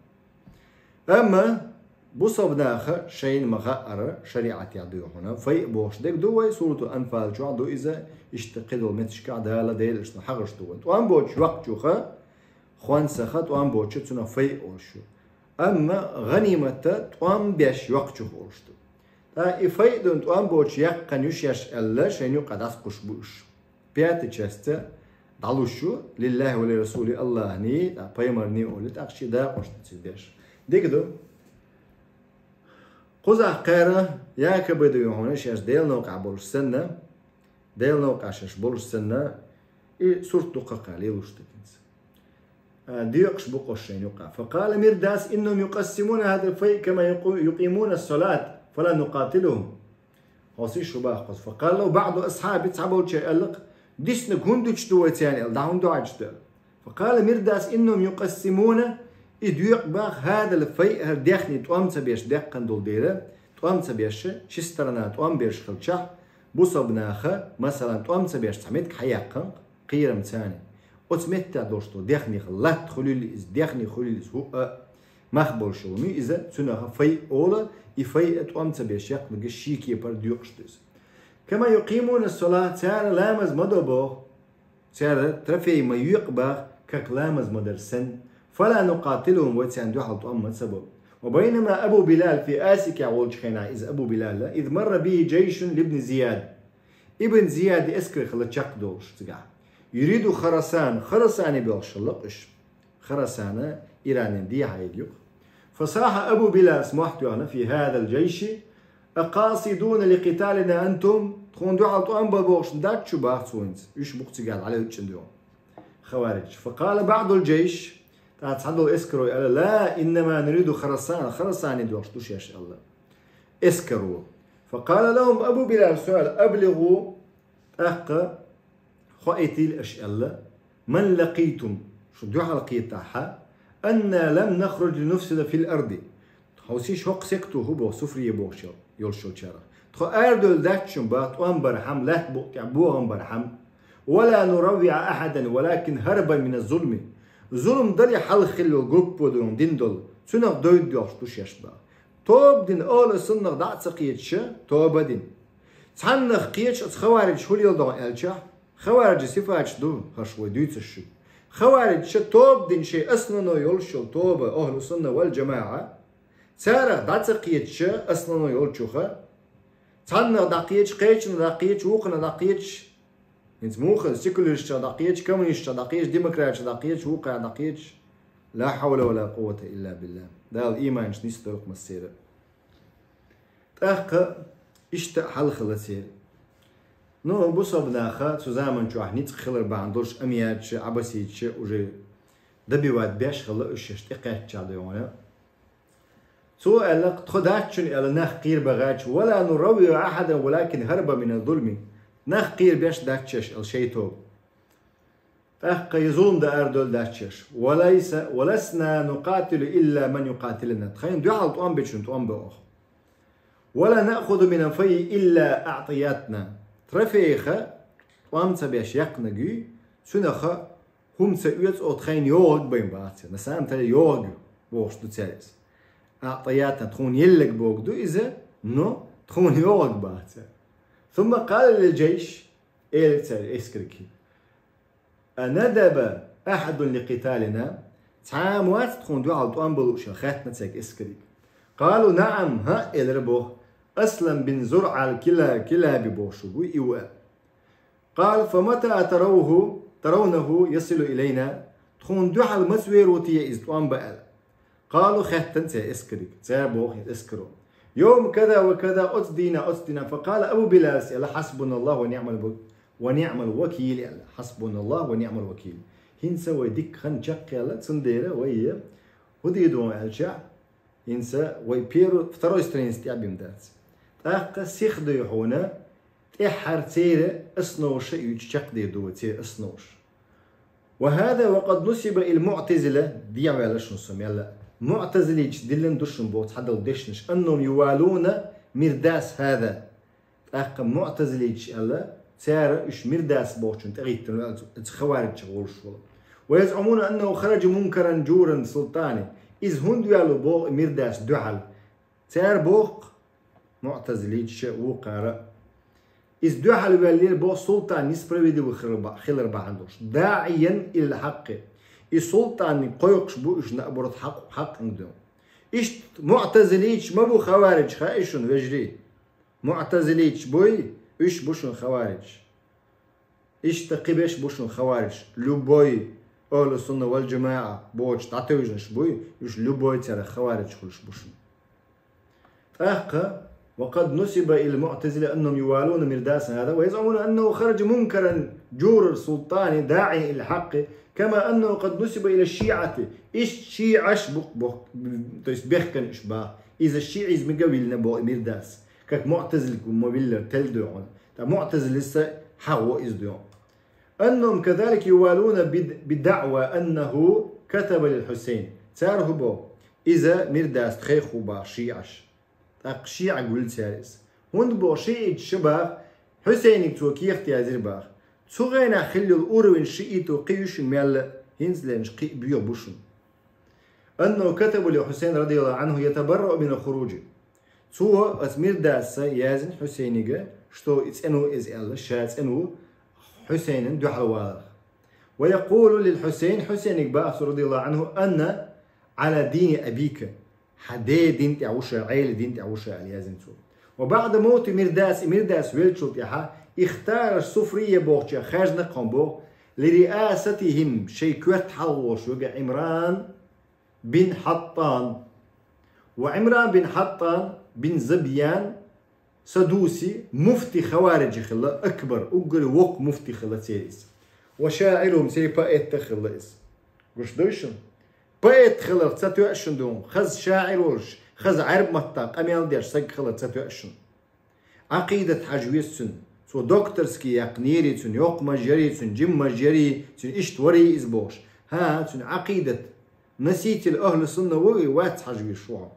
Амма бусалба наха шайна ма-хаъара шариӀатехь дуй хьуна, файъ бохуш дерг ду вай, Суратул Анфал чохь ду иза, иштта кхидолу меттигашкахь Дала, Делан элчано хьахош ду вай. ТӀом боцуш йоккхучуха, хонсаха тӀом боцуш цунах файъ олуш ю. Амма гӀаниматта тӀом беш йоккхучух олуш ду. ТӀаккха и файъ дуй тӀом боцуш яьккхина ю шаьш аьлла, шайна юккъехь дӀасакхуьуш бу уьш. Пятая часть дӀалуш ю, лиллахӀи ва ли расули, Аллахьний, тӀаккха пайхамарний олий, тӀаккха шен дакъош ду цига деш. Дика ду. Кхузахь кхара якобы дуй хьуна шаьш Делан новкъахь болуш санна, Делан новкъахь шаьш болуш санна, и сурт ду кхакха лелуш дерг хӀинца. А, доькъуш бу-кх уьш шайна юккъехь. «فقال مرداس: إنهم يقسمون هذا الفيء كما يقو-، يقيمون الصلاة، فلا نقاتلهم». Хьо сиш хӀун боху-кх? «فقال له بعض أصحابه», цхьаболчара аьлла-кх: «Диснарг хӀунда дитуш ду вай царна?» аьлла, дӀа хӀунда доӀуьйтуш ду? «فقال مرداس: إنهم يقسمون», и доькъу боху, «هذا الفيء», хӀара дехний тӀом ца беш даьккхина долу дела, тӀом ца беш, ши сторона тӀом берш хилчахь, бусалба наха, масалан, тӀом ца беш цхьа меттиг хьаяьккхина-кх, кхерамца. Оцу меттехь долуш долу дехнех латта хуьлийла иза, дехне хуьлийла иза, хӀуъа а, Мах болуш волу иза, цуьнан файъ олу, и файъ а тӀом ца беш яккхинарг шен кепара доькъуш ду иза. كما يقيمون الصلاة, цара ламаз ма до боху, цара трофей ма йоькъу боху, как ламаз ма дарра санна. فلا نقاتلهم, вай царна дуьхьал тӀом ма ца бо. وبينما أبو بلال في آسكا, волчу хенахь иза Абу Билал, إذ مر به جيش لابن زياد. Ибн Зияд эскар хилла чекхдолуш цигахь. يريد خراسان, Харасане боьлхуш хилла уьш. Харасана Иранан дехьа йолу юкъ. فصاح أبو بلال, мохь тоьхна, في هذا الجيش: أقاصدون لقتالنا أنتم؟ Тхуна дуьхьал тӀом бан бохуш дац шу боху цо хӀинца. Уьш бу-кх цигахь дӀалеллачу дуьхьа хавариджаш. فقال بعض الجيش, тӀаккха цхьадолу эскаро аьлла: لا, إنما نريد خراسان, Харасане доьлхуш ду шаьш аьлла эскаро. فقال لهم أبو بلال سؤال: أبلغوا, тӀаккха хоуьйтийла аша аьлла: من لقيتم, шу дуьхьал кхетахь, أنا لم نخرج لنفسد في الأرض. Хьовсийша, хӀокху секто хӀун боху, суфрие бохуш йолу, йолуш йолчарах. Тхо арадевлла дац шуна боху тӀом бархьама, лаьтта букъа тӀехь богӀам бархьама. ولا نروع أحدا ولكن هربا من الظلم. Зулам дале хьалха хилла йолу группа ду, дин долу, цунах девдда доьлхуш ду шаьш боху. Тоба дина, ахьлу суннах дӀа а ца кхеташ, тоба дина. Цхьаннах кхеташ оцу хавариджаша хӀун леладо аьлча, хавариджийн сифаташ ду хӀорш вай дуьйцуш шу. Хавариджаша тоба дина, шайн основной йолуш йолу тоба, ахьлу сунна вал джамаӀа, царах дӀа ца кхеташ, основной йолчух, цхьаннах дӀакхеташ, кхечанах дӀакхеташ, вукхунах дӀакхеташ, хӀинца муха, секуляршках дӀакхеташ, коммунистшках дӀакхеташ, демократшках дӀакхеташ, вукхара дӀакхеташ. لا حول ولا قوة إلا بالله. Дала ийманаш нисдойла массеран. ТӀаккха иштта а хьал хилла церан. Ну, бусалба наха цу заман чохь ницкъ хилар бахьана долуш, амияташа, Ӏабаситаша уже добивать беш хилла уьш шаьш тӀекхаьчча дуьйна. Цо аьлла: «Тхо дац шуна, аьлла, нах кхера бахьаш, ولا نروع أحدا ولكن هربا من الظلم». Нах кхера беш дац шаьш, аьлла, шайн тоба. ТӀаккха и зулам дан арадевлла дац шаьш. «وليس، ولسنا نقاتل إلا من يقاتلنا». Тхайна дуьхьал тӀом бечунна тӀом бо оха. «ولا نأخذ من الفيء إلا أعطياتنا». Трофейх тӀом ца беш яьккхинарг юй, цуьнах хӀума ца оьцу оха, тхайна йогӀург бен бац. На самом деле йогӀург бохуш ду цаьрца. «أعطياتنا», тхуна елларг бохург ду иза, но тхуна йогӀург бац. «ثم قال للجيش», элира цара эскарге: «أندب أحد لقتالنا؟» Цхьа а вац тхуна дуьхьал тӀом бан лууш, хаьттина цаьрга эскарга. «قالوا نعم», хӀаъ, элира боху. «أسلم بن زرعة الكلا-، الكلابي бохуш ву и ву». «قال فمتى تروه، ترونه يصل إلينا؟» Тхуна дуьхьал маца вер ву те иза тӀом бан аьлла? «قالوا», хаьттина цара эскарга, цара боху эскаро: «يوم كذا وكذا», оцу дийнахь, оцу дийнахь. «فقال أبو بلال», аьлла: «حسبنا الله ونعم الو-، ونعم الوكيل», аьлла. «حسبنا الله ونعم الوكيل». ХӀинца вай дикка хан чекхъяьлла, цундела вай хӀун дийр ду аьлча, хӀинца вай первый, второй страница тӀехь бен дац. ТӀаккха сиха дуй хьуна, тӀаьххьара церан основаш а юьйцуш чекхдийр ду вай церан основаш. «وهذا وقد نسب إلى المعتزلة», дехьаваьлла шуна со мелла. МуӀтазилиташ диллина ду шуна боху цхьадолу дешнаш: «أنهم يوالون مرداس هذا». ТӀаккха муӀтазилиташ аьлла, цара уьш Мирдас бохучунна тӀегӀиттина ваьлла, оцу хавариджех волуш волу. «ويزعمون أنه خرج منكرا جورا للسلطان». Иза хӀунда ваьлла боху Мирдас дуьхьал? Цара боху-кх, муӀтазилиташа, вукхара а, иза дуьхьал ваьллера боху султан несправедливый хилар ба-, хилар бахьана долуш. «داعيا إلى الحق». И султаниг кхойкхуш бу уьш, наоборот, хьакъ-, хьакъ ду. Иштта муӀтазилиташ ма бу хавариджаш, хаьий шуна, вежарий? МуӀтазилиташ буй, уьш бу шуна хавариджаш. Иштта кхиберш бу шуна хавариджаш. Любой ахьлу сунна вал джамаӀа бохучу дӀатевжинарш буй, уьш любой царах хавариджаш хуьлуш бу шуна. ТӀаккха: «وقد نسب إلى المعتزلة أنهم يوالون مرداسا هذا ويزعمون أنه خرج منكرا جورا للسلطان داعيا إلى الحق كما أنه قد نسب إلى الشيعة». Иштта шиӀаш бу-, бу-, то есть бехкана уьш боху. Иза шиӀизмига виллина боху Мирдас. Как муӀтазилиг ма виллара, тел дуьйхьуна. ТӀаккха муӀтазилица хьагӀо иза дуьйхьуна. «أنهم كذلك يوالون بد-، بدعوى أنه كتب للحسين». Цара хӀун боху? Иза Мирдас тхайх ву боху шиӀаш. ТӀаккха шиӀаг вуьллу цара иза. ХӀунда боху, шиӀиташа боху, Хьусейниг цо кехат язйира боху. Цу хенахь хилла йолу уровень шиӀитов кхин ю шуна мелла, хӀинца леринчу кхин а боьха бу шуна. أنه كتب لحسين رضي الله عنه يتبرأ من الخروج. Цо оцу Мирдаса яздина Хьусейнига, что и цӀена ву иза аьлла, ша цӀена ву Хьусейнана дуьхьал валарх. ويقول للحسين, Хьусейнига боху цо, رضي الله عنه, أنا على دين أبيك. Хьан ден дин тӀехь ву ша, Ӏелин дин тӀехь ву ша аьлла яздина цо. وبعد موت مرداس, и Мирдас веллачул тӀаьхьа, اختار الصفرية бохучех хаьржина кхин боху, لرئاستهم, шайн коьрта хьалхаволуш верг Ӏимран бин Хьаттан. وعمران بن حطان بن زبيان سدوسي مفتي خوارج хилла, акбар, уггаре воккха муфти хилла церан иза. وشاعرهم, церан поэт а хилла иза. Гуш дуй шуна? Поэт хиларх ца тоьа шуна дуьйна, хаза шаӀир волуш, хаза Ӏаьрбийн маттахь къамел деш саг хиларх ца тоьа шуна. Ӏакъидат хьажа веза цуьнан. Цо докторский яьккхинера цуьнан, йоккха маж яра цуьнан, жима маж яра цуьнан, иштта вара иза бохуш. ХӀан, цуьнан Ӏакъидат, носитель ахьлу сунна ву и, вац хьажа везаш ву хьо.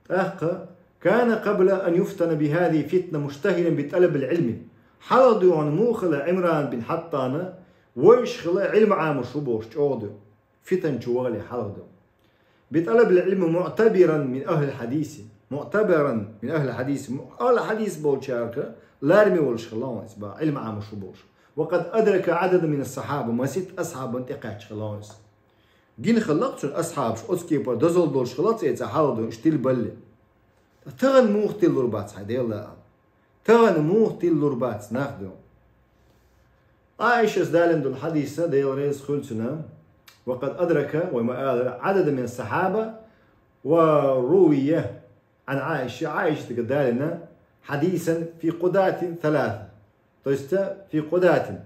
ТӀаккха, كان قبل أن يفتن بهذه الفتنة مشتهرا بطلب العلم. Хьалха дуьйна муха хилла Ӏимран бин Хьаттана, вевзаш хилла Ӏилма Ӏамош ву бохуш чӀогӀа ду. Фитан чу вахале хьалха ду. بطلب العلم معتبرا من أهل الحديث. معتبرا من أهل الحديث. Ахьлу хьадис болчаьрга лараме волуш хилла ван иза, бах, Ӏилма Ӏамош ву бохуш. وقد أدرك عددا من الصحابة. Масийтта асхьабана тӀекхаьчна хилла ван иза. Гина хилла цуьнан асхьабаш, оцу кепара дозалла долуш хилла цӀе цхьа хьалха ду, иштта тилла балли. Тахана муха тиллур бац хьайн Делан ала? Тахана муха тиллур бац нах ду? Ӏайшас далина долу хьадиса, Дела реза хуьлу цунна, وقد أدرك, вай ма аллара, عددا من الصحابة وروي عن عائشة, Ӏайшатага далина, حديثا في قضاة ثلاثة. То есть, في قضاة.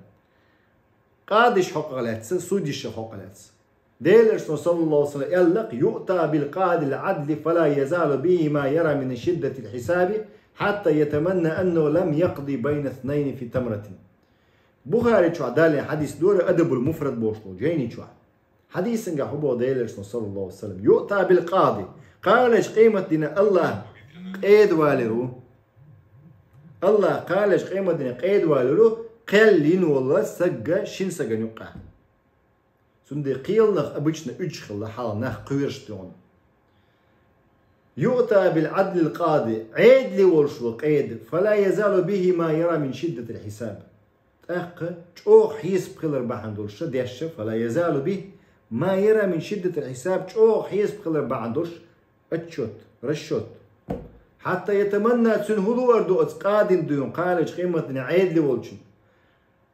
Къадиш хьокъа лаьцна, судьяш хьокъа лаьцна. Делан Элчано, صلى الله عليه وسلم, аьлла: يؤتى بالقاضي العدل فلا يزال به ما يرى من شدة الحساب حتى يتمنى أنه لم يقض بين اثنين في تمرة. Бухари чохь далийна хьадис ду-кх, Адабул Муфрад бохуш долу жайни чохь. Хьадисангахь хӀун боху Делан Элчано, صلى الله عليه وسلم: يؤتى بالقاضي. Кхана къематдийнахь АллахӀ къеда валийр ву. АллахӀ кхана къематдийнахь къеда валийр ву, кхел йина волу саг шина сагана юккъехь. Цундела кхелнах обычно уьдуш хилла хьалха нах кхоьруш дуьйна. يؤتى بالعدل القاضي, Ӏедале волуш ву къеда, فلا يزال به ما يرى من شدة الحساب. ТӀаккха чӀогӀа хьесап хилар бахьана долуш ша дешша, فلا يزال به ما يرى من شدة الحساب, чӀогӀа хьесап хилар бахьана долуш отчёт, расчёт. حتى يتمنى, цуьнан хӀун луур ду оцу къадина дуьйна, кхана къематдийнахь Ӏедале волчун?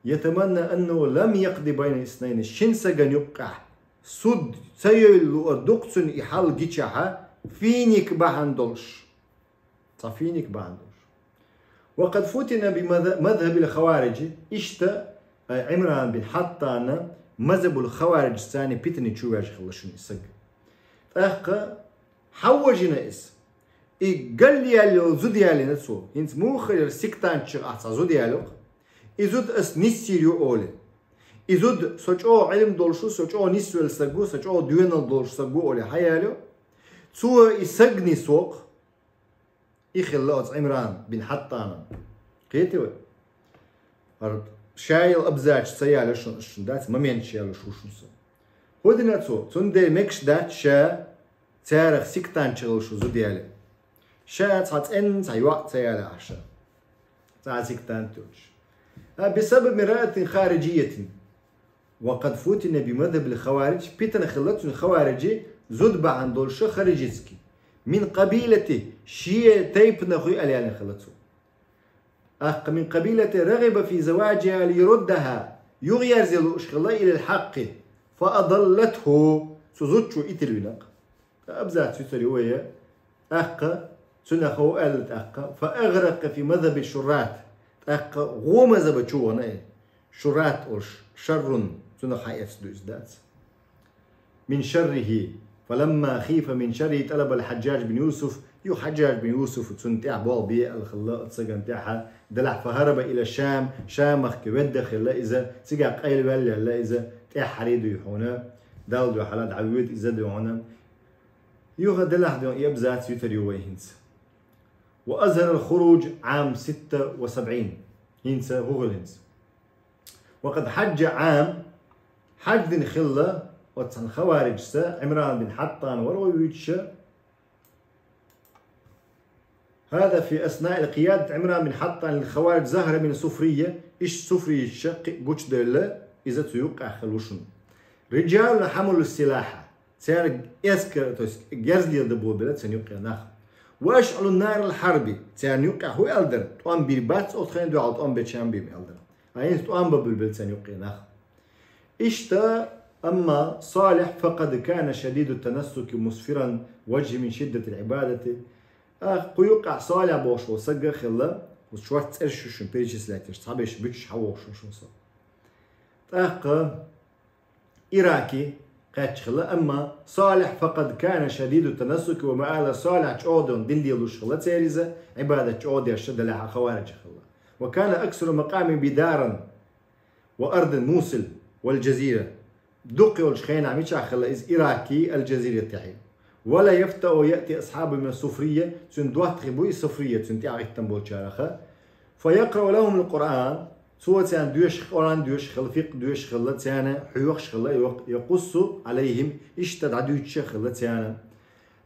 يتمنى أنه لم يقض بين اثنين, шина сагана юккъехь суд ца йойла луур ду-кх цуьнан и хьал гичахьа, финик бахьана долуш. Цхьа финик бахьана долуш. وقد فتن بمذهب الخوارج, иштта, э, Ӏимран бин Хьаттана мазхабул хаварижца питане чу ваьжна хилла шуна и саг. ТӀаккха хьан вожийна иза? И галъяьлла йолу зуда ялийна цо. ХӀинца муха хилира сектанташах ахь цхьа зуда яло-кх? И зуда ас нисйийр ю олий. И зуда со чӀогӀа Ӏилма долуш ву, со чӀогӀа нисвелла саг ву, со чӀогӀа доьналла долуш саг ву олий хьан яло? Цо и саг нисво-кх. И хилла оцу Ӏимран бин Хьаттана. Кхетий вай? ХӀара ша йолу абзацаш ца яло шуна, шуна дац, моменташ ялош ву шуна со. ХӀун дина цо? Цундела мегаш дац ша царах сектанташ хилла шун зуда яле. Ша цхьа цӀенна цхьа йоӀ ца ялахь ша. Цхьа а сектант йолуш. А, بسبب امرأة خارجية. وقد فتن بمذهب الخوارج, питана хилла цуьнан хаварижийн зуда бахьана долуш, харижитский. من قبيلته, шен тайпанах ю аьлла ялийна хилла цо. ТӀаккха من قبيلته رغب في زواجها ليردها, юхаерзо лууш хилла إلى الحق فأضلته, цу зудчо и тилвина-кх. Ткъа абзац юьсур ю вай. ТӀаккха цуьнан хов аьлла тӀаккха, فأغرق في مذهب الشراط. ТӀаккха гӀо мазхаба чу вахана и. Шурат олуш, шаррун, цунах хьаэцна ду иза дац. من شره. فلما خيف من شره طلب الحجاج بن يوسف. Юха Хьаджаж бин Юсуфа цунна тӀехь болх бе аьлла хилла оцу сагана тӀехь, делахь فهرب إلى الشام, Шамахка ведда хилла иза, цигахь къайлаваьлла хилла иза, тӀаьххьара дуй хьуна, Далла дуьхьала дӀавоьду иза дуй хьуна. Юха делахь дуй хьуна, и абзац юьсур ю вай хӀинца. وأظهر الخروج عام ستة وسبعين. ХӀинца хӀун хилла хӀинца? وقد حج عام, хьаьж дина хилла Оцу хавариджаца Ӏимран бин Хьаттан вара вай вуьйцуша. هذا في أثناء قيادة عمران بن حطان للخوارج ظهر من صفرية, иштта суфрийташа кхин гучуделла, иза цу юккъехь хилла ву шуна. رجال حملوا السلاح, церан эскар, то есть герз леладан болабелла церан юккъе нах. وأشعلوا نار الحرب, церан юккъехь хӀун аьлла дара? ТӀом бийр бац оцу хенахь дуьхьал, тӀом бечам бийр аьлла дара. А хӀинца тӀом бан буьйлабелла церан юккъе нах. Иштта, амма Салихь, فقد كان شديد التنسك مسفر وجهه من شدة العبادة. А, кху юккъехь Салихь бохуш волу саг а хилла, оцу шортта цӀераш ю шуна перечислять деш, цхьаберш буьтуш хьан вохуш шуна со. ТӀаккха Ираке кхаьчча хилла, амма Салихь, فقد كان شديد التنسك ومآل Салихь чӀогӀа дин лелош хилла церан иза, Ӏибадат чӀогӀа деш, делахь а хавариджа хилла. وكان أكثر مقامه بدار وأرض موصل والجزيرة. Дукха йолчу хенахь мичахь хилла иза? Ираке, Аль-Джазира тӀехь. ولا يفتأ يأتي أصحابه من الصفرية, цуьнан доттагӀий бу и Суфрия, цуьнан тӀаьхьа хӀиттина болчарах. فيقرأ لهم القرآن, цо царна доьшуш, Къуръан доьшуш хилла, фикъхӀ доьшуш хилла царна, хьоьхуш хилла, يقص عليهم, иштта дӀадуьйцуш хилла царна.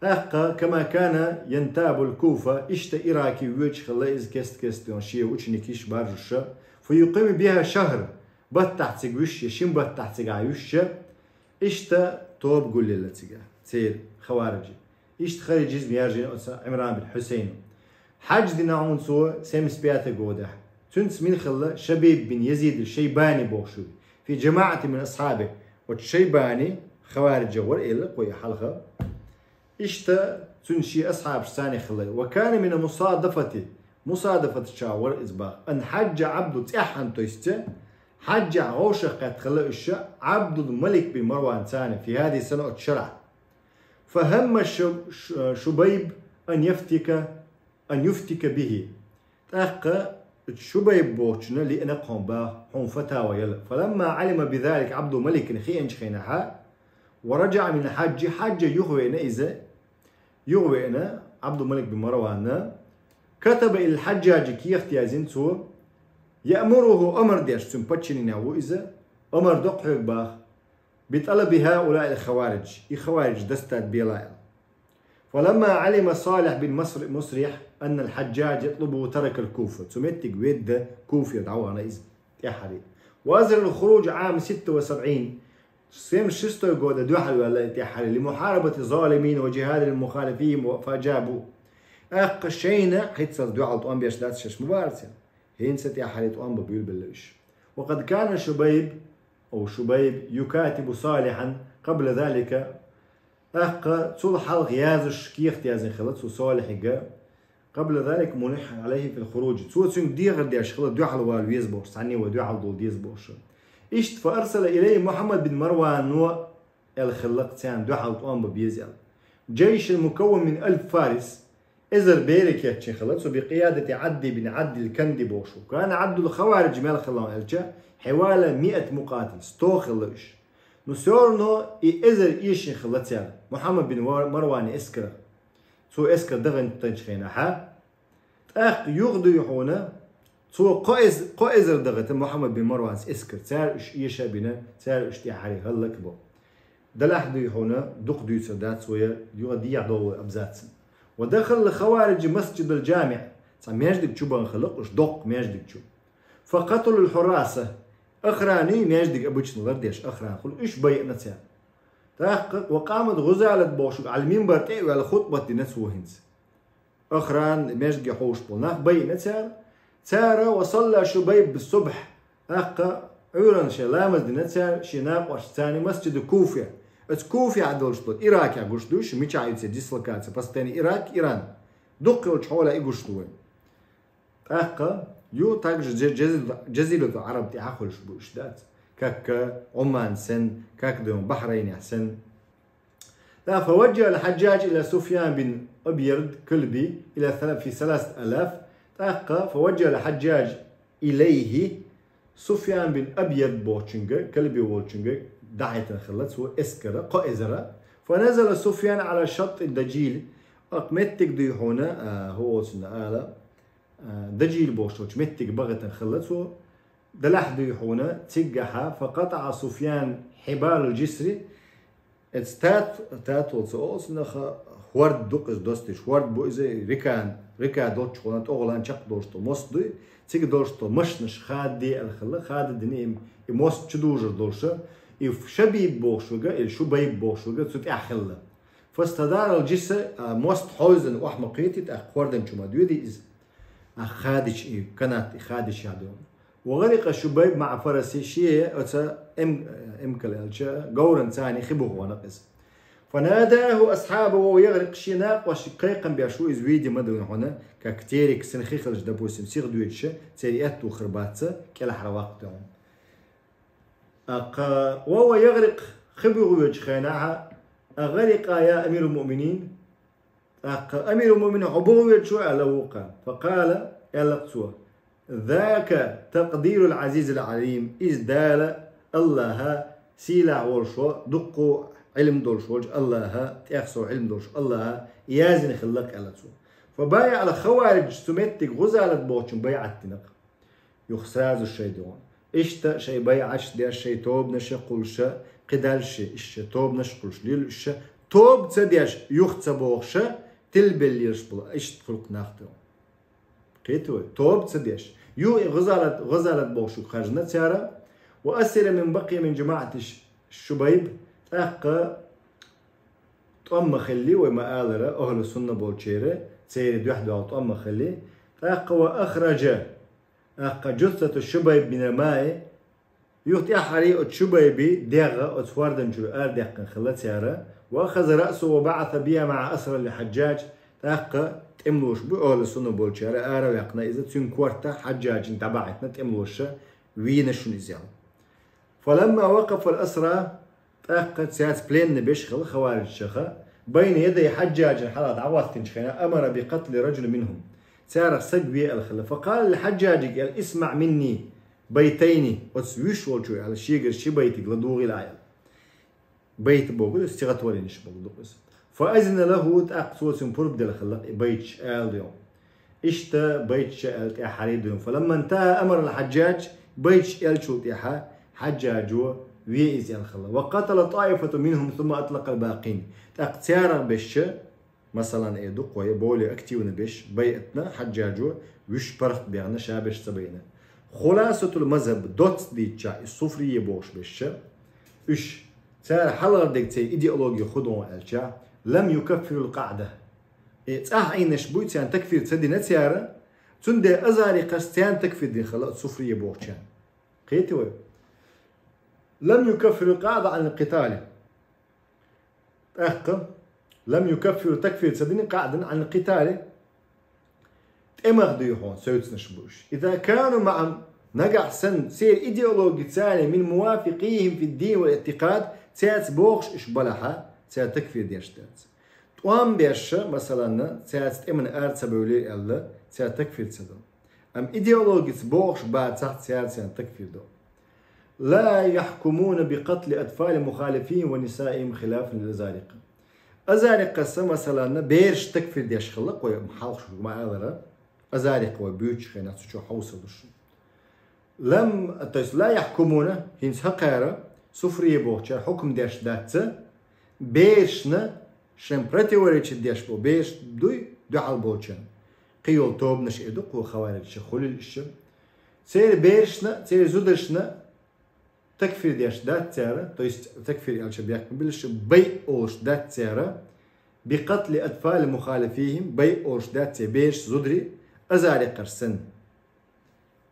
ТӀаккха, كما كان ينتاب الكوفة, иштта Ираке воьдуш хилла иза кест-кеста шен ученикаш баржуш. فيقيم بها شهر, баттахь цига вуьсуш, шина баттахь цигахь вуьсуш, иштта тоба гулъелла цигахь церан, хавариджийн. Иштта харижизм яьржина оцу Ӏимран бин Хьусейна. Хьаьж дина хьуна цо семьдесят пятый годехь. Цуьнца мила хилла? Шабиб бин Язид Шайбани бохуш ву. في جماعة من أصحابه. Оцу Шайбани хавариджех вара элира кхо и хьалха. Иштта цуьнан шен асхьабашца цхьаьна хилла. وكان من المصادفة, мусадафатчех вара иза боху. أن حج عبد, цӀеххьана, то есть, хьаьжехь вовшах кхетта хилла уьш Ӏабдул-Малик бин Марванца цхьаьна, في هذه السنة, оцу шарахь. فهم ش-, ش-, شبيب أن يفتك, أن يفتك به. ТӀаккха Шубайб бохучунна лиъна кхунна боху, хьуна фатава яла. فلما علم بذلك عبد الملك, хиъначу хенахь, ورجع من الحج, хьаьжа юхавеана иза, юхавеана Ӏабдул-Малик бин Марванна, كتب إلى الحجاج, кехат яздина цо, يأمره, амар деш, цуьнан подчиненный ву иза, амар до хьоьга боху, بطلب هؤلاء الخوارج, и хавариж достать бела аьлла. فلما علم صالح بن مصر-, مصرح أن الحجاج يطلبه ترك الكوفة. Цу меттиг ведда, Куфе дӀавахана иза тӀаьххьара. وأظهر الخروج عام ستة وسبعين, семьдесят шестой года дуьхьал ваьлла и тӀаьххьара, لمحاربة الظالمين وجهاد المخالفين فأجابوا. ТӀаккха шайна хӀинццалц дуьхьал тӀом беш дац шаьш ма баьхьара церан. ХӀинца тӀаьххьара тӀом бан буьйлабелла уьш. وقد كان شبيب أو شبيب يكاتب صالحا قبل ذلك. ТӀаккха цул хьалха яздеш кехат яздина хилла цо Салихьига, قبل ذلك ملحا عليه في الخروج. Цо цуьнга дехар деш хилла дуьхьал вала веза бохуш, цхьанне вай дуьхьал дола деза бохуш. Иштта فأرسل إليه محمد بن مروان, аьлла хилла-кх царна дуьхьал тӀом бан беза аьлла. جيشا مكونا من ألف فارس, эзар бере кечйина хилла цо, بقيادة عدي بن عدي الكندي бохуш ву. كان عدد الخوارج мел хилла аьлча, حوالي مائة مقاتل, сто хилла уьш. Но всё равно и эзар эшийна хилла цара Мухьаммад бин Вар-, Марванан эскарах. Цо эскар дахийтинчу хенахь, тӀаккха юха дуй хьуна, цо кхо эз-, кхо эзар дахийтина Мухьаммад бин Марванан эскар. Цара уьш эша а бина, цара уьш тӀаьххьара хӀаллак а бо. Делахь дуй хьуна, дукха дуьйцур дац вай, юха дехьа догӀу абзацна. ودخل الخوارج مسجد الجامع. Цхьа маьждиг чу бахана хилла-кх уьш, доккха маьждиг чу. فقتلوا الحراس. Охрана, маьждиг обычно лардеш охрана хуьлу, уьш байина цара. ТӀаккха وقامت غزالة бохуш ву, على المنبر тӀе а ваьлла хутбат дина цо хӀинца. Охрана, маьждиге хьовсуш болу нах байина цара. Цара وصلى شبيب بالصبح. ТӀаккха Ӏуьйранна шайн ламаз дина цара шен накъосташца цхьаьна مسجد الكوفة. Оцу Куфехь долуш долу, Иракехь гуш ду уьш, мичахь ю церан дислокация, постоянно Ирак, Иран. Дукха йолчу хьолехь и гуш ду вайн. ТӀаккха ю также Дже-, Джазил-, Джазиратул Ӏараб тӀехь а хуьлуш бу уьш дац. Как Ӏуман сен, как дойн Бахрайнехь сен. Да, فوجه الحجاج إلى سفيان بن أبيرد كلبي إلى ثل-, في ثلاثة آلاف. ТӀаккха فوجه الحجاج إليه, Суфьян бин Абьярд бохучуьнга, Калби волчуьнга дахьийтина хилла цо эскара, кхо эзара. فنزل سفيان على شط الدجيل. Акх меттиг дуй хьуна, а, хӀу оцунна ала, а, Даджил бохучу меттиге бахийтина хилла цо. Делахь дуй хьуна, циггахьа, فقطع سفيان حبال الجسر, Эцу тат-, татол ца олу цунах, хӀорд ду-кх иза достуш, хӀорд бу иза река, река долччохь тӀехула чекхдолуш долу мост дуй, цига долуш долу машанаш хададо аьлла хилла, хададина и, и мост чудужур долуш, и Шабиб бохуш верг, или Шубайб бохуш верг цу тӀехь хилла. Фастадарал джиср, а мост хьовзина охьа ма кхетий, тӀаккха хӀордан чу ма доьдий иза. А хадича и канат, и хадича яхь ду. Ва гӀарикъа Шубайб маӀа фарасихӀи, шен оцу эм-, эмкал аьлча, говран царна хи буху вахана иза. فناداه أصحابه وهو يغرق, шен накъосташка кхайкхам беш ву иза, видимо, дуьйна хьуна, как терек сина хи хилча, допустим, сиха доьдуш, церан аьтту хир бац, кӀелхьара ваккха дуьйна. ТӀаккха, وهو يغرق, хи буху воьдучу хенахь, أغرقا يا أمير المؤمنين, тӀаккха, амирул муъминин, хьо буху воьдуш ву аьлла вукхо. فقال, аьлла цо: ذاك تقدير العزيز العليم, иза Дала, АллахӀа, сийлахь волуш волу, дуккха Ӏилма долуш волчу АллахӀа, тӀех сов Ӏилма долуш АллахӀа яздина хилла-кх, аьлла цо. فبايع الخوارج, цу меттиг ГӀузалат бохучун байӀат дина-кх. Юха сразу шайн дуьхьа. Иштта шайн байӀаташ деш, шайн тобанаш кхуллуш, кхидӀа шайн иштта тобанаш кхуллуш лелаш, тоба ца деш, юха ца бохуш, тилбеллераш болу, иштта хуьлу-кх нах дуьхьа. Кхетий вай? Тоба ца деш. Юха и ГӀузалат, ГӀузалат бохуш юха хаьржина цара, وأسر من بقي من جماعة Шубайб, тӀаккха тӀом ма хилли, вай ма-аллара, ахӀлу сунна болчеран, церан дуьхьа догӀу тӀом ма хилли, тӀаккха وأخرج, тӀаккха جثة شبيب من الماء, юха тӀаьххьара оцу Шубайбин дегӀ оцу хӀордан чуьра арадаьккхина хилла цара, وأخذ رأسه وبعث بها مع أسرى للحجاج, тӀаккха тӀемалош бу ахӀлу сунна болчара, ара а ваьккхина иза, цуьнан корта Хьаджжаджина дӀабахьийтина, тӀемалоша вийна шуна иза аьлла. فلما وقف الأسرى, тӀаккха цаьрца пленный беш хилла хаварижаша, بين يدي حجاج, хьалха дӀахӀоттийначу хенахь, أمر بقتل رجل منهم, царах стаг ве аьлла хилла. فقال لحجاج, аьлла: اسمع مني بيتين, оцу вуьйш волчо аьлла, шегара ши байтиг ладугӀийла ахь аьлла. Байт боху, стихотворенеш боху ду иза. فأذن له, тӀаккха цо цуьнан пурба делла хилла и байташ ала дуьйна. Иштта байташ аьлла тӀаьххьара дуьйна. فلما انتهى أمر الحجاج, байташ аьллачул тӀаьхьа Хьаджжаджо ве иза аьлла хилла. وقتل طائفة منهم ثم أطلق الباقين. ТӀаккха царах бешча, масалан, э, дуккха я более активно беш, байӀатна Хьаджжаджо вуьш паргӀат баьхна, ша беш ца байна. خلاصة المذهب, доцца дийцча, и суфрие бохуш бешча, уьш, цара хьалхара дерг церан идеология хӀун ду аьлча, لم يكفروا القعدة. Э, цӀахь Ӏийнарш буй, царна такфир ца дина цара, цундела азарикъаш царна такфир дина хилла оцу суфрие бохучарна. Кхетий вай? لم يكفروا القعدة عن القتال. ТӀаккха, لم يكفروا, такфир ца дина, قعدا عن القتال, тӀемах дуй хьуна, соьцанаш бу уьш. إذا كانوا معهم, нагахь санна церан идеологи царна من موافقيهم في الدين والاعتقاد, цаьрца бохуш уьш балахьа, цара такфир деш дац. ТӀом беш, масалан, цаьрца тӀеман ара ца бевлира аьлла, цара такфир ца до. Амма идеологица бохуш бацахь, цара царна такфир до. لا يحكمون بقتل أطفال مخالفيهم ونسائهم خلافا للأزارقة. Азарикъаса, масалан, бераш такфир деш хилла, кхо хьалха шу ма-аллара, азарикъа вай буьйцучу хенахь цу чу хьовсалуш. لم, то есть, لا يحكمون, хӀинца хӀокхара, суфрие бохучара хьукам деш дац, берашна, шайн противоречить деш болу бераш дуй, дуьхьал болчарна. Кхин йолу тобанаш э ду, кхо хаварижаша хуьлийла иштта. Церан берашна, церан зударшна такфир деш дац цара, то есть такфир аьлча бехк ма биллаш, байъ олуш дац цара, بقتل أطفال مخالفيهم, байъ олуш дац церан бераш, зударий, азарикъаш санна.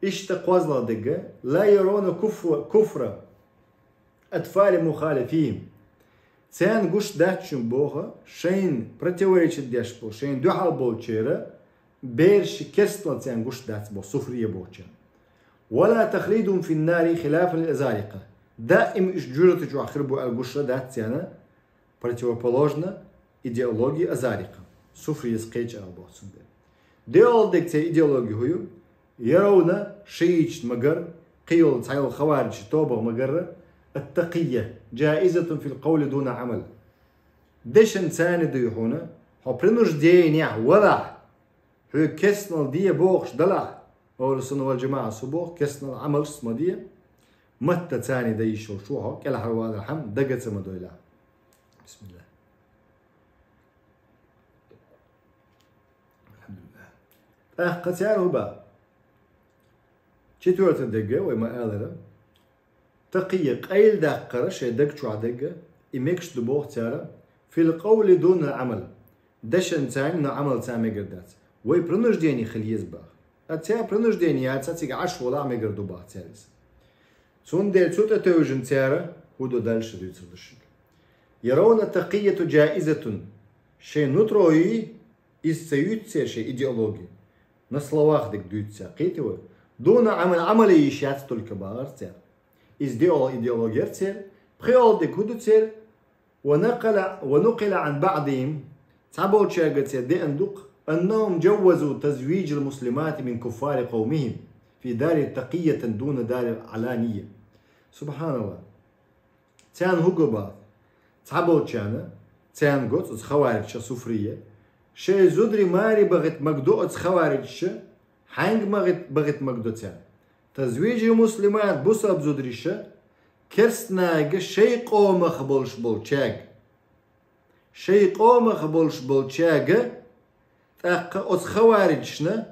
Иштта кхозлагӀа дерг, لا يرون كفر, كفر أطفال مخالفيهم. Царна гуш дац шуна боху, шайна противоречить деш болу, шайна дуьхьал болчеран бераш керстанал царна гуш дац боху, суфрие бохучарна. ولا تخليدهم في النار خلافا للأزارقة. Даим уьш жожагӀати чохь хир бу аьлла гуш дац царна, противоположно идеологии азарикъа. Суфрияс кхечу аьлла боху цундела. ДоьалгӀа дерг церан идеологи хӀун ю? يرون, шииташна ма-гарра, кхин йолу цхьайолу хаварижи тобагӀа ма-гарра, التقية جائزة في القول دون عمل. Дешан царна дуй хьуна, хьо принуждениехь валахь, хьоьга керстанал де бохуш далахь, ахӀлу сунна вал джамаӀа су боху, керстанал Ӏамалш ма де, матта царна дан йиш йолуш ву хьо, кӀелхьарвалархьама, дагаца ма дойлахь. بسم الله. الحمد لله. ТӀаккха цар хӀу баха? Четвёртый дерг, вай ма аллара, такъия къайладаккхар шоай даг чу дерг, и мегаш да боху цар, في القول دون العمل. Дешаца, но Ӏамалца мегар дац. Вай принуждение хила еза баха. А цар принуждение яц, цига Ӏаш вала мегар ду баха цар иза. Цундела цу тӀе тевжина цар хӀу ду дальше дуьйцур ду шуьга. يرون التقية جائزة. Шайн нутро йий, иза ца юьйцу цар шайн идеологи. На словах дерг дуьйцу цар, кхетий вай? دون عمل, Ӏамал йиш яц только бахар цар. Иза диъол идеологи яр цар. ПхоьалгӀа дерг хӀу ду цар? ونقل، ونقل عن بعضهم, цхьаболчаьрга цар деана ду-кх, أنهم جوزوا تزويج المسلمات من كفار قومهم في دار تقية دون دار علانية. سبحان الله. Царна хӀу го баха? Цхьаболчарна, царна го, оцу хавариджаша, суфрия, шайн зударий маре бахийта магадо оцу хавариджаша, хьаьнга маре бахийта магадо царна? تزويج المسلمات, бусалба зударий ша, керстанашка шайн къомах болуш болчаьрга. Шайн къомах болуш болчаьрга, тӀаккха оцу хавариджашна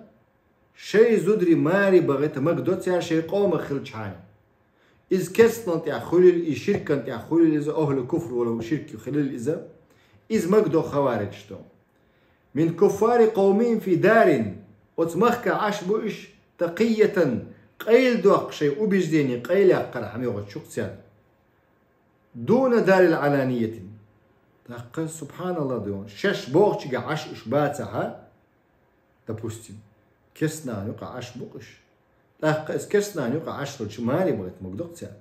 шайн зударий маре бахийта магадо цара шайн къомах хилчхьана. Иза керстанал тӀехь хуьлийла, и ширкан тӀехь хуьлийла, иза ахӀлу куфр вала ширк хилийла иза. Иза магадо хавариджашна. من كفار قومهم في دار, оцу махкахь Ӏаш бу уьш, تقية, къайладоккхуш шайн убеждение къайлаяккхархьама йогӀучух царна. دون دار علانية. ТӀаккха, субхьаналлахӀ, дуьйхьа, шаьш бохучуьнгахь Ӏаш уьш бацахьа, допустим, керстанашна юкъахь Ӏаш бу-кх уьш. ТӀаккха иза керстанашна юкъахь Ӏаш хилча маре бахийта магадо-кх цара.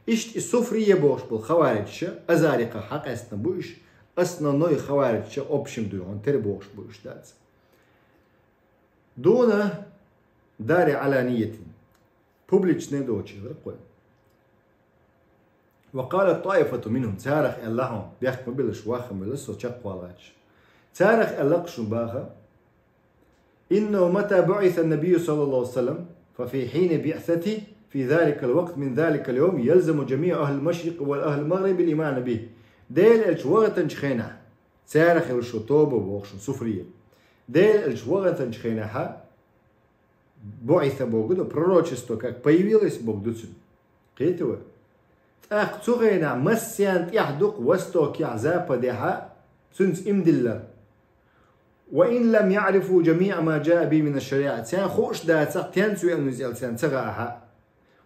Иштта и суфрия бохуш болу хавариджаш, азарикъах хьакъаьстина бу уьш, основной хавариджаш, общем дуьйхьа, тера бохуш бу уьш дац. دون دار علانية. Публичный доцуш хилар-кх вай. وقالت طائفة منهم, царах аьлла хьуна, бехк ма биллалаш, ваххам велла со чекхваллачу. Царах аьлла-кх шуна баха: إنه متى بعث النبي صلى الله عليه وسلم ففي حين بعثته في ذلك الوقت من ذلك اليوم يلزم جميع أهل المشرق وأهل المغرب الإيمان به. Делан элча вахийтинчу хенахь, царах йолуш тоба бохуш суфрия. Делан элча вахийтинчу хенахьа, буӀиса бохург ду, пророчество как появилось бохург ду цуьнан. Кхетий вай? ТӀаккха цу хенахь массарна тӀехь ду-кх востокехь, западехьа цуьнца иман диллар. وإن لم يعرفوا جميع ما جاء به من الشريعة. Царна хууш дацахь, стенца веана ву иза аьлла, царна ца хаахьа.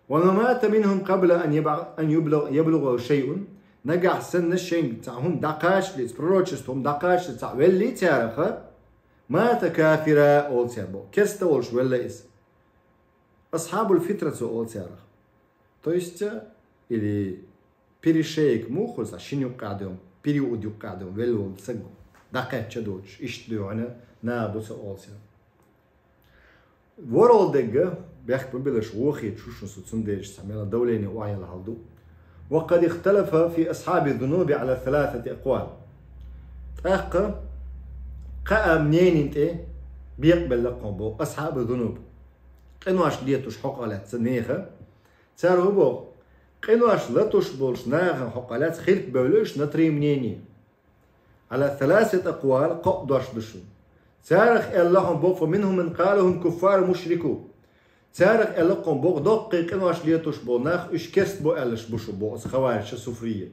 ومن مات منهم قبل أن يبع-، أن يبلغ، يبلغه شيء. Нагахь санна шайна цхьа хӀума дӀакхачале, пророчество хӀума дӀакхачале цхьаъ веллий царах, مات كافرا, олу цара боху. Керста волуш велла иза. أصحاب الفترة цо олу царах. То есть, или перешеек муха хуьлу, цхьа шина юккъехь ду, период юккъехь ду, велла волу стаг дӀакхаьчча доцуш, иштта дуьйхьа наха ду цо олу цара. ВорхӀалгӀа дерг, бехк ма биллалаш, вохийта шу шуна со, цундела цхьа мел давление охьаелла хьал ду. وقد اختلف في أصحاب الذنوب على ثلاثة أقوال. ТӀаккха кхаа мненина тӀе бекъабелла-кх хьуна боху أصحاب الذنوب. Къинош летош хьокъехь лаьцна нехан. Цара хӀун боху? Къинош латош болчу нахана хьокъехь лаьцна хилпа бевлла уьш на три мнения. على ثلاثة أقوال, кхоъ дош ду шуна. Царах аьлла хьуна боху: فمنهم من قال هم كفار مشركو. Царах аьлла хьуна боху, доккхий къинош летош болу нах, уьш керста бу аьллаш бу шу боху оцу хавариджаша, суфрия.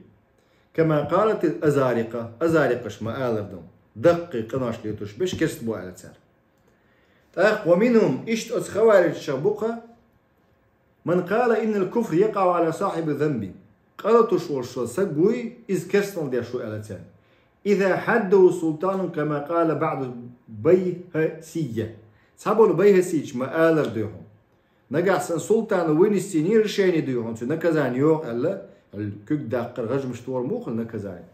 كما قالت الأزارقة, азарикъаш ма-аллара ду. Даккхий къинош летош берш керста бу аьлла цара. ТӀаккха ومنهم, иштта оцу хавариджашах бу-кха, من قال إن الكفر يقع على صاحب الذنب. Къа латош волуш стаг вуй, иза керстанал деш ву аьлла цара. إذا حده سلطان كما قال بعض البيهسية. Цхьаболу байхасийча ма-аллара дуьйхьа. Нагахь санна султана вынести решение дуьйхьа, цуьнан наказание йогӀу аьлла, куьг даккхар, гӀажмаш тора муха наказание.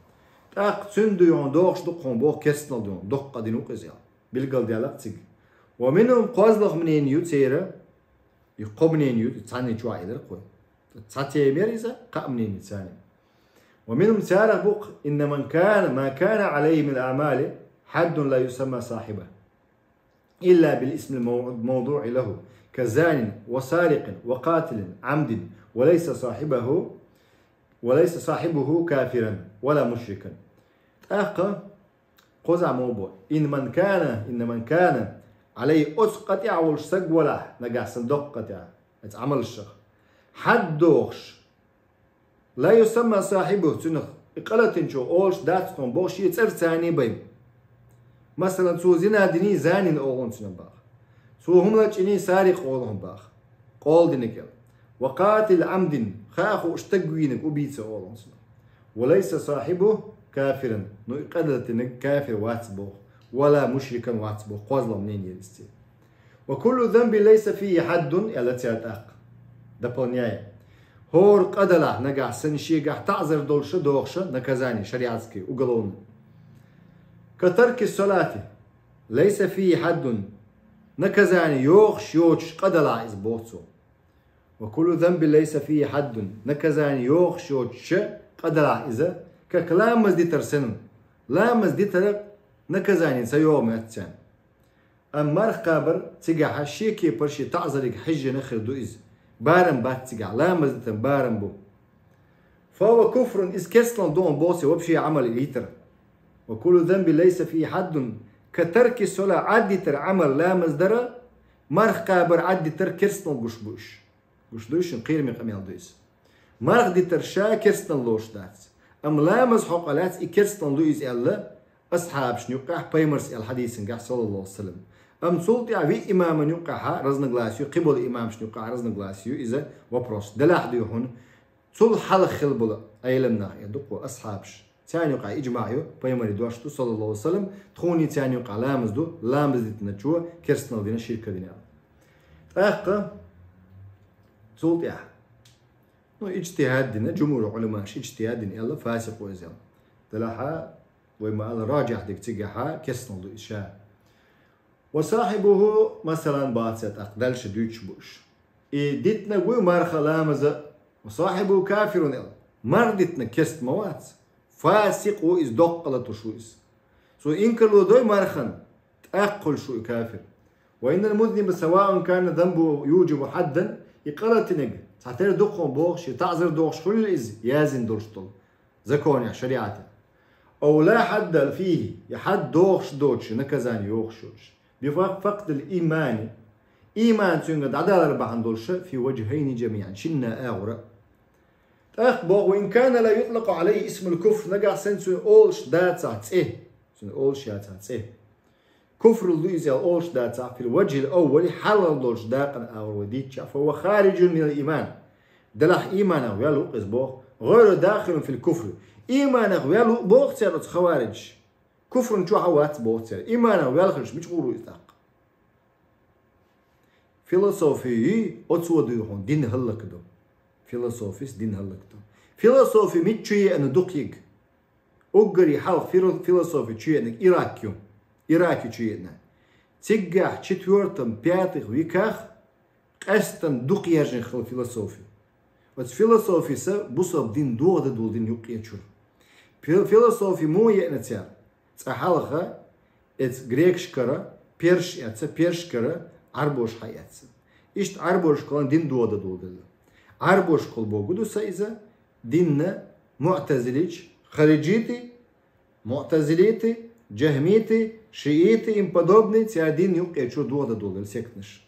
ТӀаккха цуьнан дуьйхьа дохуш ду-кх хьуна боху керстанал дуьйхьа, доккха къа дина ву-кх иза аьлла. Билгалдаьлла-кх цига. ومنهم, кхозлагӀа мнение ю церан, и кхо мнение ю, цхьанна чохь элира кхо. Цхьа тема яра иза, кхаа мнение царна. ومنهم, царах бу-кх, إن من كان، ما كان عليه من الأعمال حد لا يسمى صاحبه إلا بالاسم المو-، الموضوع له، كزان وسارق وقاتل عمد، وليس صاحبه وليس صاحبه كافرا ولا مشركا. ТӀаккха кхузахь мо бу: «Инна ман кана, инна ман кана алайхи», оцу къа тӀехь волуш саг валахь, нагахь санна доккха къа тӀехь, оцу Ӏамалшах, хьад дохуш, «ла юсамма сахьибуху», цунах и къа латийначо олуш дац тхуна боху шен цӀарца а бен. Масалан, цо зина диний, занин олу цунах баха. Цо хӀума лачкъиний, сарикъ олу хӀума баха. Къола динарг аьлла. «Ва къатил Ӏамдин», хаа хууш стаг вийнарг, убийца олу цунах. «Ва лайса сахьибуху кафиран», ну и къа латийнарг кафир вац боху, «ва ла мушрикан» вац боху, кхозлагӀа мнение ю иза. «Ва куллу занбин лайса фийхи хьаддун», аьлла цара тӀаккха, дополняя. ХӀора къа далахь, нагахь санна шегахь таӀзар долуша дохуша, наказание шариатский, уголовный. «Ка тарки салати лайса фийхи хьаддун», наказание йохуш йоцуш къа далахь иза боху цо. «Ва куллу занбин лайса фийхи хьаддун», наказание йохуш йоцуша къа далахь иза, как ламаз дитар санна. Ламаз дитара наказание ца йогӀу моьтту царна. Амма марха кхабар цигахьа шен кепара шен таӀзариг хьежжина хир ду иза. Барам бац цигахь, ламаз дитан барам бу. «Фа хува куфрун», иза керстанал ду хьуна боху цо, вообще Ӏамал йитар. «Ва куллу занбин лайса фийхи хьаддун», ка тарки сола, Ӏад йитар Ӏамал, ламаз дара, марха кхабар Ӏад йитар керстанал гуш бу уьш. Гуш ду шуна, кхераме къамел ду иза. Марха дитар ша керстанал лоруш дац. Амма ламаз хьокъа лаьцна и керстанал ду иза аьлла, асхьабашна юккъехь пайхамарс аьлла хьадисангахь, саллаллаху алейхи ва саллям. Амма цул тӀаьхьа виъ имаман юккъехьа разногласие ю, кхиболу имамашна юккъехьа разногласие ю иза вопрос. Делахь дуй хьуна, цул хьалха хила болу Ӏеламнах, э, дуккхо асхьабаш. Царна юккъехь иджмаъ ю, пайхамаре дош ду, саллаллаху алейхи ва саллям, тхуний царна юккъехь ламаз ду, ламаз дитиначо керстанал дина, ширка дина аьлла. ТӀаккха цул тӀаьхьа, ну, иджтихад дина, джумхур Ӏуламаша иджтихад дина аьлла, фасикъ ву иза аьлла. Делахьа, вай ма-аллара, раджихь дерг цигахьа керстанал ду иза ша. «Ва сахьибуху», масалан, бац тӀаккха, дальше дуьйцуш бу уьш. И дитинарг вуй марха, ламаза, «ва сахьибуху кафирун» аьлла. Марха дитинарг керста ма вац. Фасикъ ву иза, доккха къа латуш ву иза. Цо инкарло дой мархан, тӀаккха хуьлуш ву и кафир. «Ва иннал музниба саваун кана занбуху юджибу хьаддан», и къа латийнарг цхьатера дукха бохуш, я таӀзар дохуш хуьлийла иза, язйина долуш долу законехь, шариӀатехь. «Ау ла хьадда фийхи», я хьад дохуш доцуш, наказание йохуш йоцуш. «Би фак-, факъдил иймани», ийман цуьнга дӀадалар бахьана долуша, «фи важхайни джамиъан», шинна агӀора. ТӀаккха боху: «Ва ин кана ла ютлакъу алейхи исмул куфр», нагахь санна цуьнан олуш дацахь цӀе. Цуьнан олуш яцахь цӀе. Куфрул ду иза аьлла олуш дацахь, «фил важхил аввали», хьалхара долчу дакъана агӀор вай дийцча, «фа хува хариджун минал ийман». Делахь ийманах ваьлла ву иза боху. «ГӀайру дахилун фил куфри». Ийманах ваьлла ву боху цара оцу хавариджаша. Куфрун чохь а вац боху цара. Ийманах ваьлла хилча, мича гӀур ву иза тӀаккха? Философи оцо дуй хьуна дин хӀаллакдан. Философис дин хӀаллакдан. Философи мича чу еана дукха йига? Уггаре хьалха фиро-, философи чу еанарг Ирак ю. Ирак ю чу еана. Циггахь четвёртом, пятых веках къаьстина дукха яьржина хилла философи. Оцу философиса бусалба дин догӀа дан долу дин юккъе чуьра. Фил-, философи муха еана цара? Цкъа хьалха эца грекашкара перш эцца, першкара Ӏарбош хьаэцца. Иштта Ӏарбошкахула дин догӀа дан долу делла. Ӏарбошкахула боху ду сан иза, динна муътазилич, хариджити, муътазилити, джахмити, шиити, им подобный, цара дин юккъе чуьра догӀа дан долу делла сектанаш.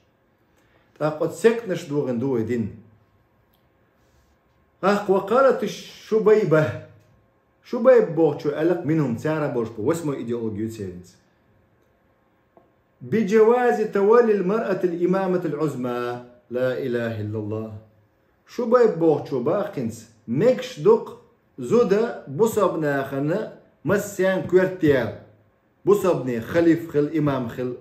ТӀаккха оцу сектанаш догӀина ду вай дин. ТӀаккха ва къалати Шубайба. Шубайб бохучо аьлла-кх минхум, цара болуш бу, восьмой идеология ю церан иза. «Би джавази таваллил маръатил имаматил узма». Ла илаха иллаллах. Шубайб бохучо боху хӀинца, мегаш ду-кх зуда бусалба нахана массарна коьрта яла, бусалбане халиф хила, имам хила.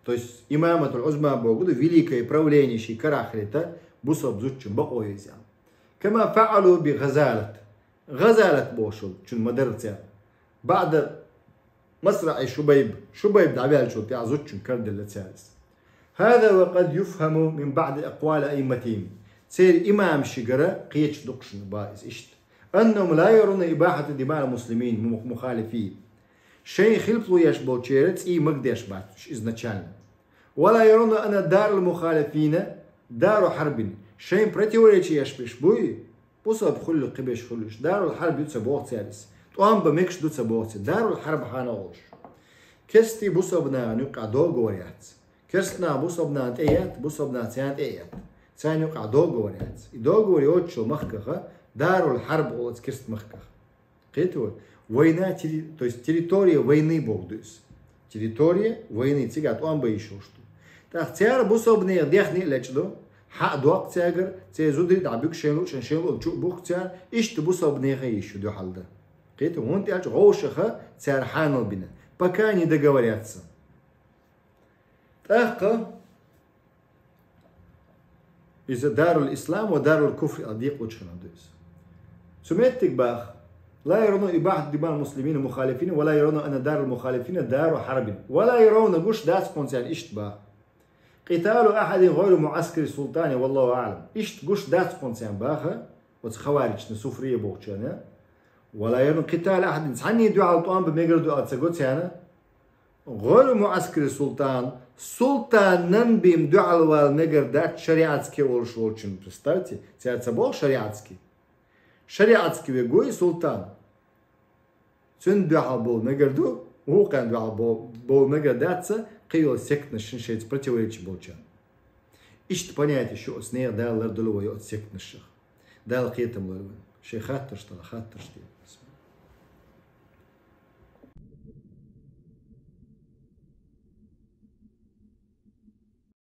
То есть имаматул узма боху ду великое правление шен карахь хилийта бусалба зудчун, бакъо ю иза. «Кама фаъалу би ГӀазалат». ГӀазалат бохучун ма дарра цара. «БаӀда масраъи Шубайб». Шубайб дӀаваьллачул тӀаьхьа зудчун караделла цара иза. «ХӀаза ва къад юфхаму мин баъди акъвали аимматихим». Церан имамашкара кхеташ ду-кх шуна боху иза иштта. «Аннахум ла яруна ибахьата димаил муслимин му-, мухалифин». Шайн хилпало еш болчеран цӀий магадеш бац уьш изначально. «Ва ла яруна анна дарал мухалифина дару хьарбин». Шайн противоречи еш берш буй, бусалба хуьлу, кхиберш хуьлу уьш, дарул хьарб ю ца боху цара иза. ТӀом бан мегаш ду ца боху ци, дарул хьарб хьанал олуш. Керстий бусалба нахана юкъахь договор яц. Керстнах бусалба нахана тӀе яц, бусалба нах царна тӀе яц. Царна юкъахь договор яц. И договор йоцучу махкаха дарул хьарб олу оцу керст махках. Кхетий вай? Война, терри-, то есть территория войны боху ду иза. Территория войны, цигахь тӀом бан йиш йолуш ду. ТӀаккха цара бусалба нехан дехне а лечкъа ду, хьа а доккху цаьргара, церан зударий дӀа буьгу шайн луъу, шайн луъу чу а бухку цара, иштта бусалба нехан йиш ю дуьхьал дан. Кхетий, хӀунда аьлча вовшаха цара хьанал бина. Пока не договорятся. ТӀаккха иза дарул ислам ва дарул куфр а декъалчхьана ду иза. Цу меттиг баха: لا يرون إباحة دماء المسلمين المخالفين ولا يرون أن دار المخالفين دار حرب. ولا يرون гуш дац кхунца иштта баха. قتال أحد غير معسكر السلطان والله أعلم. Иштта гуш дац кхунца баха, оцу хаварична суфрия бохучарна. ولا يرون قتال أحد цхьанний дуьхьал тӀом бан мегар ду а ца го царна. غير معسكر السلطان, султанан бен дуьхьал вала мегар дац шариатски олуш волчун. Представьте, цара ца боху шариатски. Шариатски вегой султан. Цуьнан дуьхьал бовла мегар ду, вукхарна дуьхьал бов-, бовла мегар дац, кхин йолу сектанаш шайца противоречи болчарна. Иштта понятие шу оцу нехан Дала лардойла вай оцу сектанашах. Дала кхетам лойла вайн. Шайн хаттарш дала, хаттарш дала.